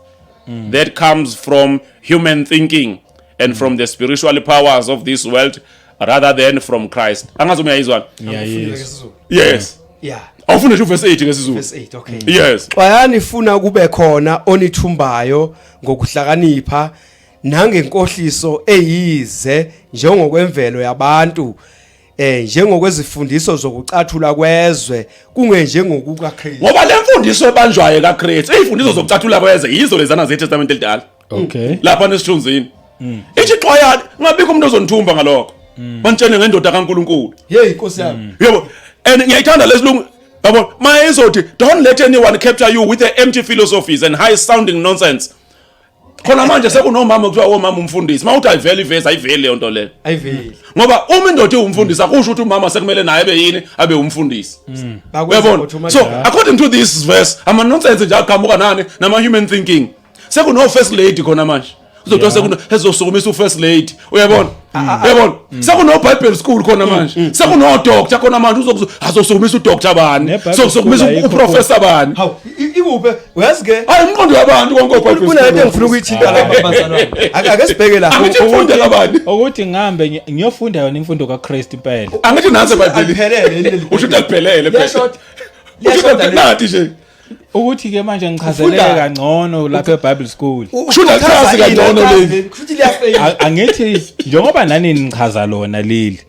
that comes from human thinking and from the spiritual powers of this world rather than from Christ. Angazi uma uyayizwa. Ngiyayizwa. Yes. Yeah. Awufune nje uverse 8 ngesizulu. Verse 8 okay. Yes. Xwayani funa kube khona onithumbayo ngokuhlakanipha nangenkohliso eyize njengokwemvelo yabantu njengokwezifundiso zokucathula kwezwe kungenjengokuka Kristu. Ngoba le mfundiso ebanjwayo kaKristu, izifundiso zokucathula kwezwe yizo lezana zeTestament elidala. Okay. Lapha nesithunzini. Ithi xwayani ngabikho umuntu ozonithumba ngalokho. Banitshene ngendoda kaNkuluNkulu. Hey Nkosi yami. Yebo. And ngiyayithanda lesilungu yabo mayizothi don't let anyone capture you with the empty philosophies and high sounding nonsense. Khona manje sekunomama kuthiwa omama umfundisi. Mawuthi ayivele ivesi ayiveli leyo nto leyo. Ayiveli. Ngoba uma indoda iwumfundisi akusho ukuthi umama sekumele naye abe yini abe umfundisi. Uyabona? So according to this verse ama nonsense nje aqhamuka nani nama human thinking. Sekuno first lady khona manje. Uzothiwa sekuno ezosukumisa u first lady. Uyabona? Uyabona? Sekuno Bible school khona manje. Sekuno doctor khona manje azosukumisa u doctor bani? Sokusukumisa u professor bani? Hawu ikuphe uyazi ke? Hayi umqondo wabantu konke o Bible. Kunento engifuna ukuyithinta lapha bazalwane. Ake sibheke la. Angithi mfunde kabani? Ukuthi ngihambe ngiyofunda yona imfundo kaKristu impela. Angithi nansi eBhayibhelini. Aliphelele. Usho ukuthi aliphelele phela. Liyashota. Liyashoda nathi nje. Ukuthi ke manje ngichazeleke kangcono lapha eBible school. Usho ukuthi kangcono leli. Futhi liyafeyila. Angithi njengoba nani nichaza lona leli.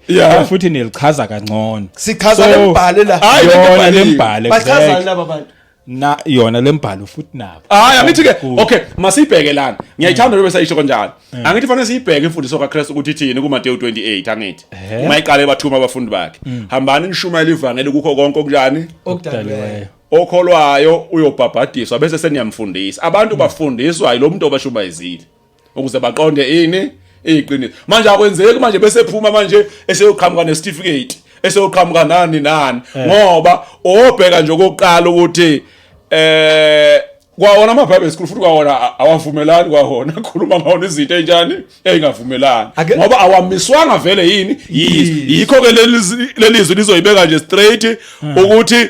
Futhi nilichaza kangcono. Sichaza lembhale la. Hayi yona lembhale. Bachaza laba bantu. Na yona lembhalo futhi nabo. Hayi, angithi ke, okay, masibheke lana. Ngiyayithanda lobe sayisho kanjalo. Angithi fanele siyibheke imfundiso kaKristu ukuthi ithini kuMateyu 28, angithi. Uma iqale bathuma abafundi bakhe. Hambani nishumayele ivangeli kukho konke okunjani? Okudaliweyo. Okholwayo uyobhabhadiswa bese seniyamfundisa. Abantu bafundiswa yilo muntu obashumayezile ukuze baqonde ini? Iqiniso. Manje akwenzeki manje bese phuma manje eseyoqhamuka necertificate, eseyoqhamuka nani nani, ngoba obheka nje okokuqala ukuthi kwawona ama Bible school futhi kwawona awavumelani, kwawona khuluma ngawona izinto ezinjani ezingavumelani, ngoba awamiswanga vele yini. Yikho ke leli zwi lizoyibeka nje straight ukuthi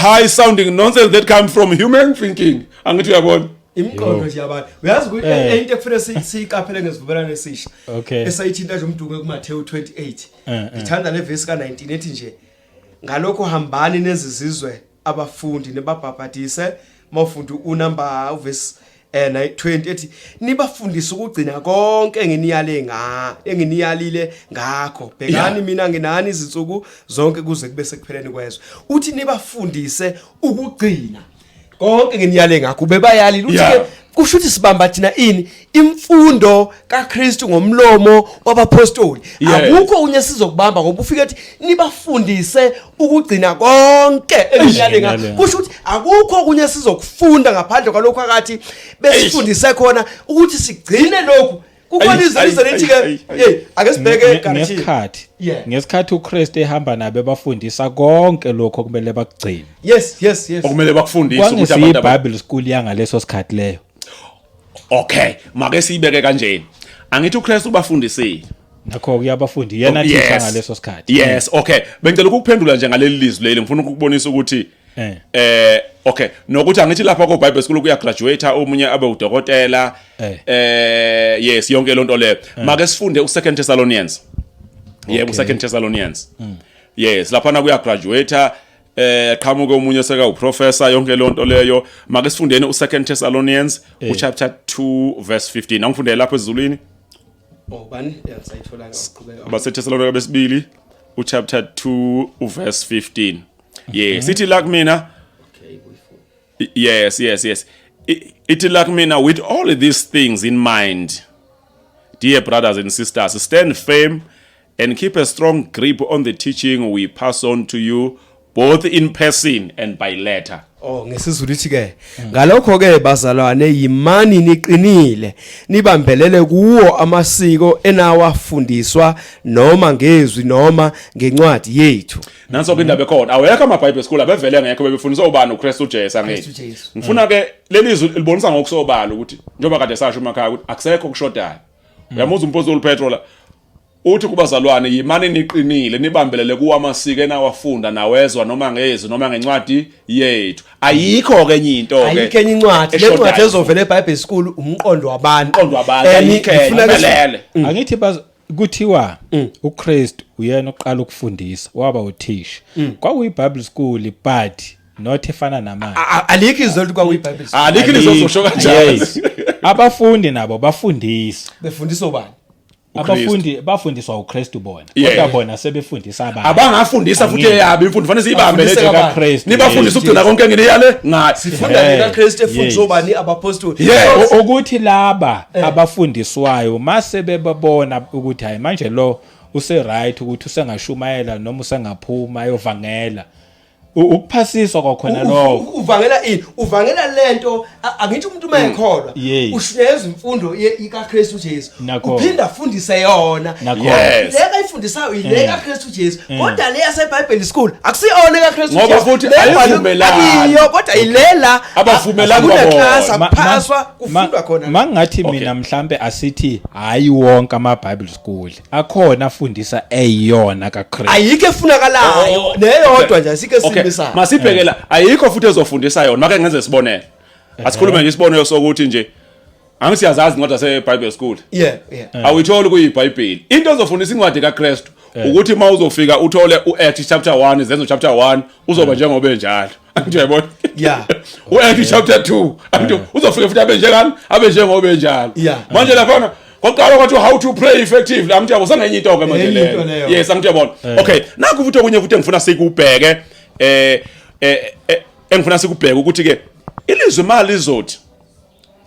high sounding nonsense that come from human thinking, angithi uyabona. Imiqondo nje yabantu, uyazi ukuthi into ekufanele siyiqaphele ngesivumelwano esisha esayithinta nje umdumo kuMathewu 28, ngithanda le verse ka19 ethi nje, "Ngalokho hambani nezizwe abafundi, nibabhabhadise." Mawufunda unumber uverse 20 ethi, "Nibafundise ukugcina konke enginiyale nga enginiyalile ngakho. Bhekani, mina nginani izinsuku zonke kuze kube sekupheleni kwezwe." Uthi nibafundise ukugcina konke nginiyale ngakho, bebayalile. Uthi ke kusho ukuthi sibamba thina ini? Imfundo kaKristu ngomlomo wabapostoli. Akukho unye sizokubamba, ngoba ufike ethi nibafundise ukugcina konke enginiyale ngakho. Kusho ukuthi akukho kunye sizokufunda ngaphandle kwalokho akathi besifundise khona ukuthi sigcine lokhu. Kukhona izwi lize lithi ke, hey, ake sibheke eGalatia. Ngesikhathi ngesikhathi uKristu ehamba nabo ebafundisa konke lokho okumele bakugcine. yes yes yes Okumele bakufundise ukuthi Kwangesiyi abantu Bible school yangaleso sikhathi leyo. Okay, make siyibeke kanjeni. Angithi uKristu ubafundisile. Nakho kuyabafundi yena thisha ngaleso sikhathi. Yes, okay, bengicela ukukuphendula nje ngaleli lizwi leli, ngifuna ukukubonisa ukuthi okay, nokuthi angithi lapha ko Bible school kuya graduate omunye abe udokotela. Yes, yonke lonto leyo. Make sifunde u Second Thessalonians. Yebo, Second Thessalonians. Yes, lapha na kuya graduate qhamuke omunye seka uprofessor, yonke lonto leyo. Make sifundeni u Second Thessalonians uchapter 2 verse 15. Angifundele lapho ezulwini. Oh, bani yangisayithola, ngaqhubeka. AbaseThesalonika besibili uchapter 2 uverse 15. Yes, ithi la kumina. Okay, kuyifuna. Yes, ithi la kumina, "With all these things in mind, dear brothers and sisters, stand firm and keep a strong grip on the teaching we pass on to you both in person and by letter." Oh, ngesiZulu ithi ke, "Ngalokho ke bazalwane, yimani niqinile, nibambelele kuwo amasiko enawafundiswa noma ngezwi noma ngencwadi yethu." Nanso ke indaba ekhona. Awekho ama Bible school, abevele ngekho. Bebefundiswa ubani? UKristu Jesu, angithi? Kristu Jesu. Ngifuna ke leli zwi libonisa ngokusobala ukuthi njengoba kade sasho emakhaya ukuthi akusekho kushodayo. Uyamuzwa umpostoli Petro la uthi kubazalwane, "Yimani niqinile, nibambelele kuwo amasiko enawafunda nawezwa noma ngezwi noma ngencwadi yethu." Ayikho ke enye into ke. Ayikho enye incwadi le eshodayo. Ncwadi ezovela eBible school umqondo wabantu. Umqondo wabantu, ayikho enye, Ngifuna ke iphelele. Angithi baz kuthiwa uKristu uyena oqala ukufundisa, waba uthisha. Kwakuyi Bible school, but not efana namanje. Alikho izwi elithi kwakuyiBible school. Alikho lizozosho kanjalo. Yes. Abafundi nabo bafundisa. Befundiswa ubani? Abafundi bafundiswa uKristu bona. Kodwa bona sebefundisa abantu. Abangafundisa futhi Angithi. eyabo imfundo fanele siyibambe Bafundise le kabani? kaKristu. Nibafundise ukugcina konke nginiyale ngayo. Sifunda lekaKristu efundiswa ubani? Abapostoli. Ukuthi laba abafundiswayo mase bebabona ukuthi hayi, manje lo use right ukuthi usengashumayela noma usengaphuma ayovangela, ukuphasiswa kwakhona lokho. Uvangela ini? Uvangela lento angithi umuntu uma ekholwa ushunyayezwa imfundo kaKristu Jesu, uphinda afundise yona. Le kayifundisayo ile kaKristu Jesu, kodwa le yaseBhayibheli school akusiyona ekaKristu Ngoba Jesu. futhi Le ebhalwe ayivumelani. akuyiyo, kodwa ilela Abavumelani kuneclass kwabona. akuphaswa, kufundwa khona. Mangathi mina mhlambe asithi hayi, wonke ama Bible school akhona afundisa eyona kaKristu. Ayikho efunakalayo. Neyodwa nje asikho esimisayo. Masibheke la, ayikho futhi ezofundisa yona. Make ngenze isibonelo, asikhulume nje isibonelo sokuthi nje angisiyazazi incwadi yase Bible school. Awuyitholi kuyiBhayibheli into ezofundisa incwadi kaKristu, ukuthi uma uzofika uthole uAct chapter 1, Izenzo chapter 1, uzoba njengoba enjalo, angithi uyabona? uAct chapter 2, angithi uzofika futhi abe njengani? Abe njengoba enjalo. Manje laphana kokuqala kwathi how to pray effectively, angithi yabo, sengenye into ke manje Enye into leyo. leyo. Yes, angithi uyabona? Okay, nakho futhi okunye futhi engifuna sikubheke. Engifuna sikubheke ukuthi ke ilizwi mali lizothi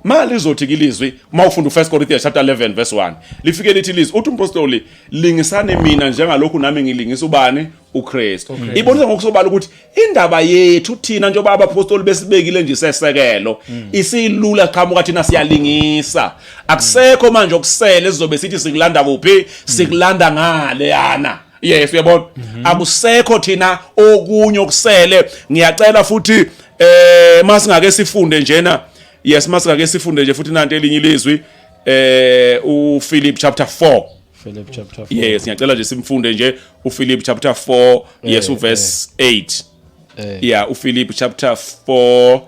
mali lizothi kilizwi uma ufunda u1 Corinthians chapter 11 verse 1 lifike lithi ilizwi uthi umpostoli lingisani mina njengalokhu nami ngilingisa ubani uKristu. Ibonisa ngokusobala ukuthi indaba yethu thina njengoba abapostoli besibekile nje isesekelo isilula qhamuka thina siyalingisa. Akusekho manje okusele sizobe sithi sikulanda kuphi sikulanda ngale yana. Yes uyabona akusekho thina okunye okusele. Ngiyacela futhi masingake sifunde njena. Yes masingake sifunde nje futhi nanti elinye ilizwi uPhilip chapter 4. Philip chapter 4. Yes ngiyacela nje simfunde nje uPhilip chapter 4 yes uverse 8. Yeah uPhilip chapter 4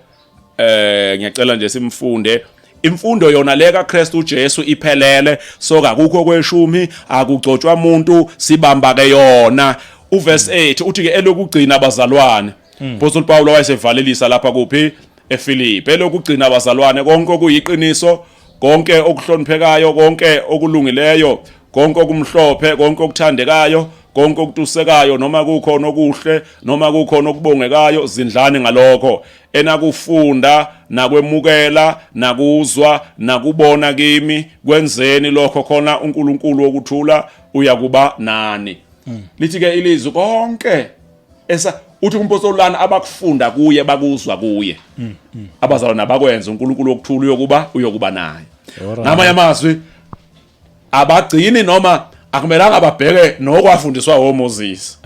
ngiyacela nje simfunde. Imfundo yona le kaKristu uJesu iphelele so akukho kweshumi akugcotshwa umuntu sibamba ke yona. Uverse 8 uthi ke elokugcina abazalwane. Apostle Paul wayesevalelisa lapha kuphi eFilipi. Elokugcina abazalwane konke okuyiqiniso konke okuhloniphekayo konke okulungileyo konke okumhlophe konke okuthandekayo konke okutusekayo noma kukhona okuhle noma kukhona okubongekayo zindlani ngalokho enakufunda nakwemukela nakuzwa nakubona kimi kwenzeni lokho khona uNkulunkulu wokuthula uyakuba nani. Lithi ke ilizwi konke esa uthi umpostoli lana abakufunda kuye bakuzwa kuye abazalwana bakwenza uNkulunkulu wokuthula uyokuba naye. Ngamanye amazwi abagcini noma akumelanga babheke nokwafundiswa woMoses.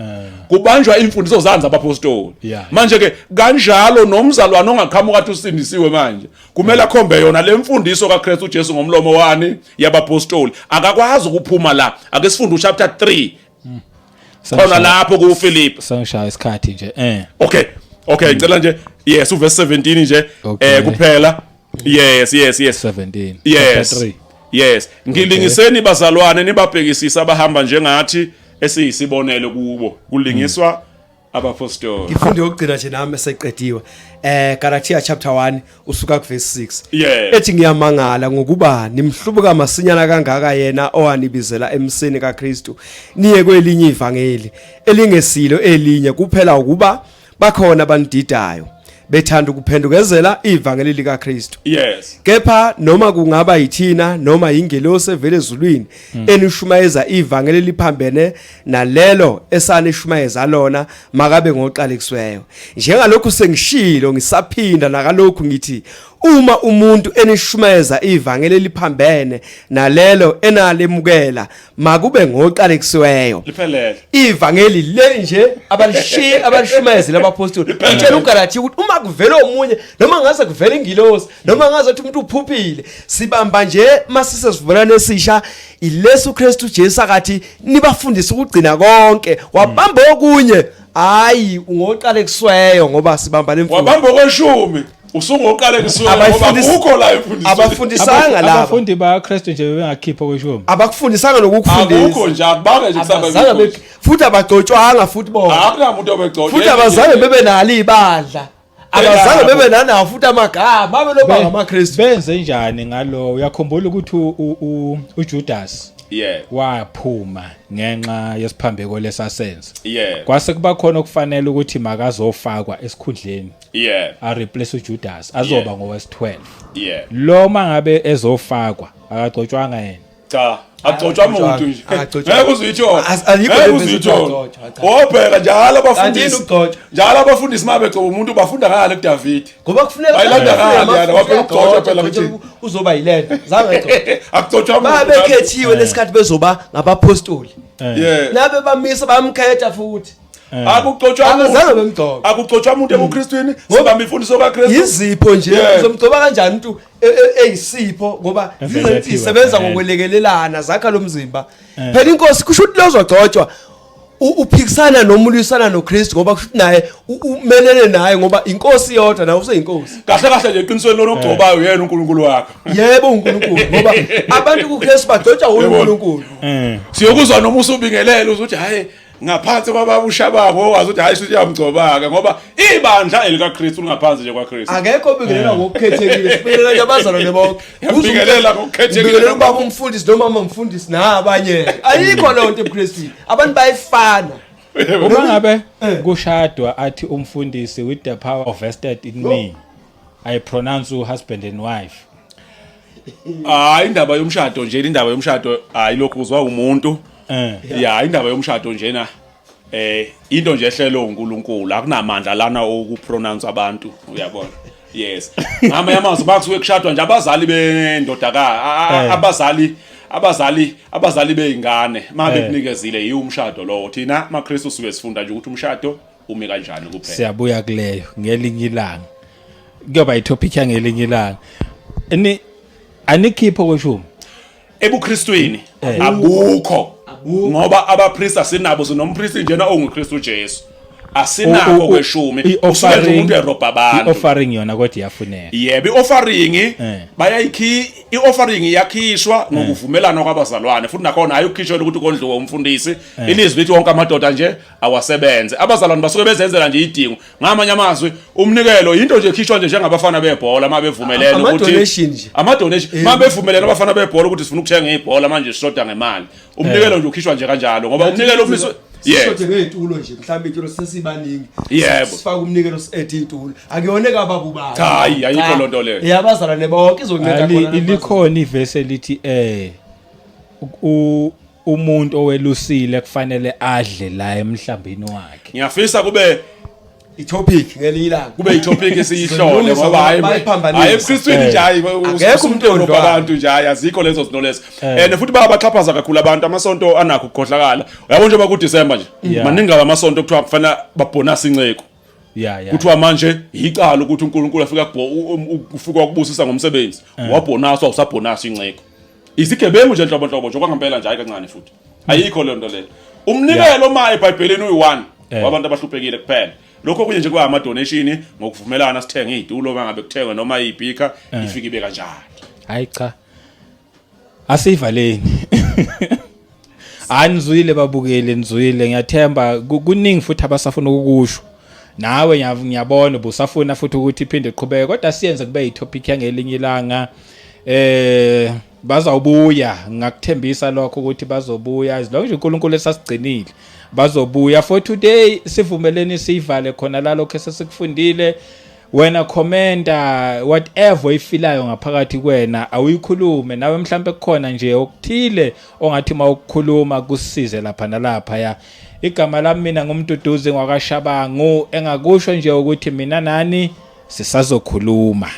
Kubanjwa imfundiso zanzi abapostoli. Manje ke kanjalo nomzalwane ongaqhamuka athi usindisiwe manje kumele akhombe yona lemfundiso kaKristu uJesu ngomlomo wani yabapostoli. Akakwazi ukuphuma la. Ake sifunde uchapter 3 khona lapho kuPhilip. Sangishaya isikhathi nje. Okay. Okay ngicela nje yes uverse 17 nje kuphela. Yes yes yes 17. Yes. 3. Yes ngilingiseni bazalwane nibabhekisisa abahamba njengathi esiyisibonelo kubo kulingiswa abapostoli. Ngifunde ukugcina nje nami eseqediwe. Galatia chapter 1 usuka ku verse 6. Yeah. Ethi ngiyamangala ngokuba nimhlubuka masinyana kangaka yena owanibizela emseni kaKristu niye kwelinye ivangeli elingesilo elinye kuphela ukuba bakhona abanididayo bethanda ukuphendukezela ivangeli likaKristu. Yes. Kepha noma kungaba yithina noma ingelosi evela ezulwini enishumayeza ivangeli liphambene nalelo esanishumayeza lona makabe ngoqalekisweyo. Njengalokhu sengishilo ngisaphinda nakalokhu ngithi uma umuntu enishumayeza ivangeli liphambene nalelo enalemukela makube ngoqalekisiweyo. Liphelele. Ivangeli le nje abalishiye abalishumayezela abapostoli. Utshela uGalatia ukuthi uma kuvela omunye noma ngaze kuvela ingilosi noma ngaze ukuthi umuntu uphuphile sibamba nje masise sivumelane esisha ilesu Kristu Jesu akathi nibafundise ukugcina konke wabamba okunye hayi ungoqalekisweyo ngoba sibamba lemfundo. Wabamba okweshumi usungoqalekisweyo ngoba kukho la imfundiso. Abafundisanga laba. Abafundi baKristu nje bebengakhipha okweshumi. Abakufundisanga nokukufundisa. Akukho nje akubange nje kusaba. Futhi abagcotshwanga futhi bona. Akunamuntu obegcotshwa. Futhi abazange bebe nalo ibandla. Abazange bebe nanawo futhi amagama abe loba ngamaKristu. Benze njani ngalo? Uyakhumbula ukuthi uJudas yeah waphuma ngenxa yesiphambeko lesasenza. Yeah. Kwase kuba khona okufanele ukuthi makazofakwa esikhundleni. Yeah. A replace uJudas azoba ngowes12. Yeah. Lo mangabe ezofakwa akagcotshwanga yena. Cha, agcotshwa umuntu nje. Ngeke uzuyithola. Alikho Ngeke le uzuyithola. ukugcotshwa, Obheka njalo abafundisi. Kanti ukugcotshwa? Njalo abafundisi mabegcoba umuntu bafunda ngale kuDavid. Ngoba kufuneka Bayilanda ngale yana, wafika ukugcotshwa phela ukuthi. Uzoba yilento. Zange agcotshwe. Akugcotshwa umuntu. Babekhethiwe lesikhathi bezoba ngabapostoli. Yeah. Nabe bamisa bamkhetha futhi. Akugcotshwa umuntu. Abazange bemgcobe. Akugcotshwa umuntu ebuKristwini, sibamba imfundiso kaKristu. Izipho nje Yeah. uzomgcoba kanjani umuntu eyisipho ngoba Evele zize aphiwe. zisebenza ngokwelekelelana zakha lo mzimba. Phela inkosi kusho ukuthi lozogcotshwa uphikisana noma ulwisana noKristu ngoba kusho ukuthi naye umelene naye ngoba inkosi yodwa nawe useyinkosi. Kahle kahle nje eqinisweni lona ogcobayo yena uNkulunkulu wakho. Yebo uNkulunkulu ngoba abantu kuKristu bagcotshwa uNkulunkulu. Siyokuzwa noma usubingelela uzothi hayi ngaphansi kwababusha babo wazi ukuthi hayi sithi uyamgcoba ke ngoba ibandla elikaKristu lingaphansi nje kwaKristu. Akekho obingelela ngokukhethekile, sibingelela nje abazalwane bonke. Uyabingelela ngokukhethekile. Ubingelela ubaba umfundisi noma umfundisi nabanye. Ayikho leyo nto ebuKristwini. Abantu bayifana. Uma ngabe kushadwa athi umfundisi, "With the power vested in me, I pronounce you husband and wife." Hayi, indaba yomshado nje, indaba yomshado hayi, lokhu uzwa umuntu. Ya, indaba yomshado njena into nje ehlelo uNkulunkulu, akunamandla lana okupronounce abantu, uyabona? Yes, ngamanye amazwi bakusuke kushadwa nje abazali bendodaka abazali beingane mabe kunikezile yiwo umshado lowo. Thina maKristu suke sifunda nje ukuthi umshado umi kanjani kuphela. Siyabuya kuleyo ngelinye ilanga, kuyoba itopic yangelinye ilanga. Ni anikhipho kweshumi? EbuKristwini abukho, ngoba abapriest asinabo, sinompriest njena onguKristu Jesu. Asinakho kweshumi, usuke nje umuntu erobha abantu. I-offering yona kodwa iyafuneka. Yebo, i-offering bayayikhi i-offering, iyakhishwa ngokuvumelana kwabazalwane, futhi nakhona ayikukhishwa ukuthi kondliwe umfundisi. Ilizwi lithi wonke amadoda nje awasebenze. Abazalwane basuke bezenzela nje idingo. Ngamanye amazwi, umnikelo into nje ekhishwa nje njengabafana bebhola uma bevumelene ukuthi Ama-donation nje. Ama-donation, uma bevumelene abafana bebhola ukuthi sifuna ukuthenga ibhola, manje sishoda ngemali, umnikelo nje ukhishwa nje kanjalo, ngoba umnikelo umiswe, yes. Sishode ngey'tulo nje, mhlawumbe iy'tulo sesibaningi. Yebo. Sifake umnikelo, si-add iy'tulo. Akuyona kababa ubani. Cha, hayi, ayikho loo nto leyo. Yabazalwane bonke izonceda khona. Likhona ivesi elithi umuntu owelusile kufanele adle la emhlambini wakhe. Ngiyafisa kube I-topic ngelinye ilanga. Kube itopic esiyihlole, Sizolungisa ngoba hayi, bayiphambanisa. hayi, ebuKristwini nje hayi, Akekho umuntu umuntu ondlwayo. abantu nje hayi, azikho lezo zinto lezo. And futhi bayabaxhaphaza kakhulu abantu, amasonto anakho ukukhohlakala. Uyabona njengoba ku December nje, maningi kabi amasonto kuthiwa kufanele babonus inceko. Kuthiwa manje yicala ukuthi uNkulunkulu afika ufika wakubusisa ngomsebenzi, wabonuswa, usabonus inceko. Izigebengu nje nhlobo nhlobo nje kwangempela nje, hayi kancane futhi. Ayikho leyo nto leyo. Umnikelo ma eBhayibhelini uyi-1 wabantu abahluphekile kuphela. Lokho kunye nje kuba ama donation ngokuvumelana, sithenge izitulo mangabe kuthengwe noma izibhikha, ifike ibe kanjalo. Hayi cha, asivaleni. Hayi, nizwile babukeli, nizwile. Ngiyathemba kuningi futhi abasafuna ukukusho. Nawe ngiyabona ubusafuna futhi ukuthi iphinde iqhubeke, kodwa siyenze kube yitopic yangelinye ilanga. Bazawubuya, ngakuthembisa lokho ukuthi bazobuya, as long nje uNkulunkulu esasigcinile bazobuya. For today sivumeleni siyivale khona la lokho esesikufundile. Wena commenta whatever oyifilayo ngaphakathi kwena, awuyikhulume nawe. Mhlambe kukhona nje okuthile ongathi mawukukhuluma kusize lapha nalapha. Ya, igama lami mina nguMduduzi ngwakaShabangu. Engakusho nje ukuthi mina nani sisazokhuluma.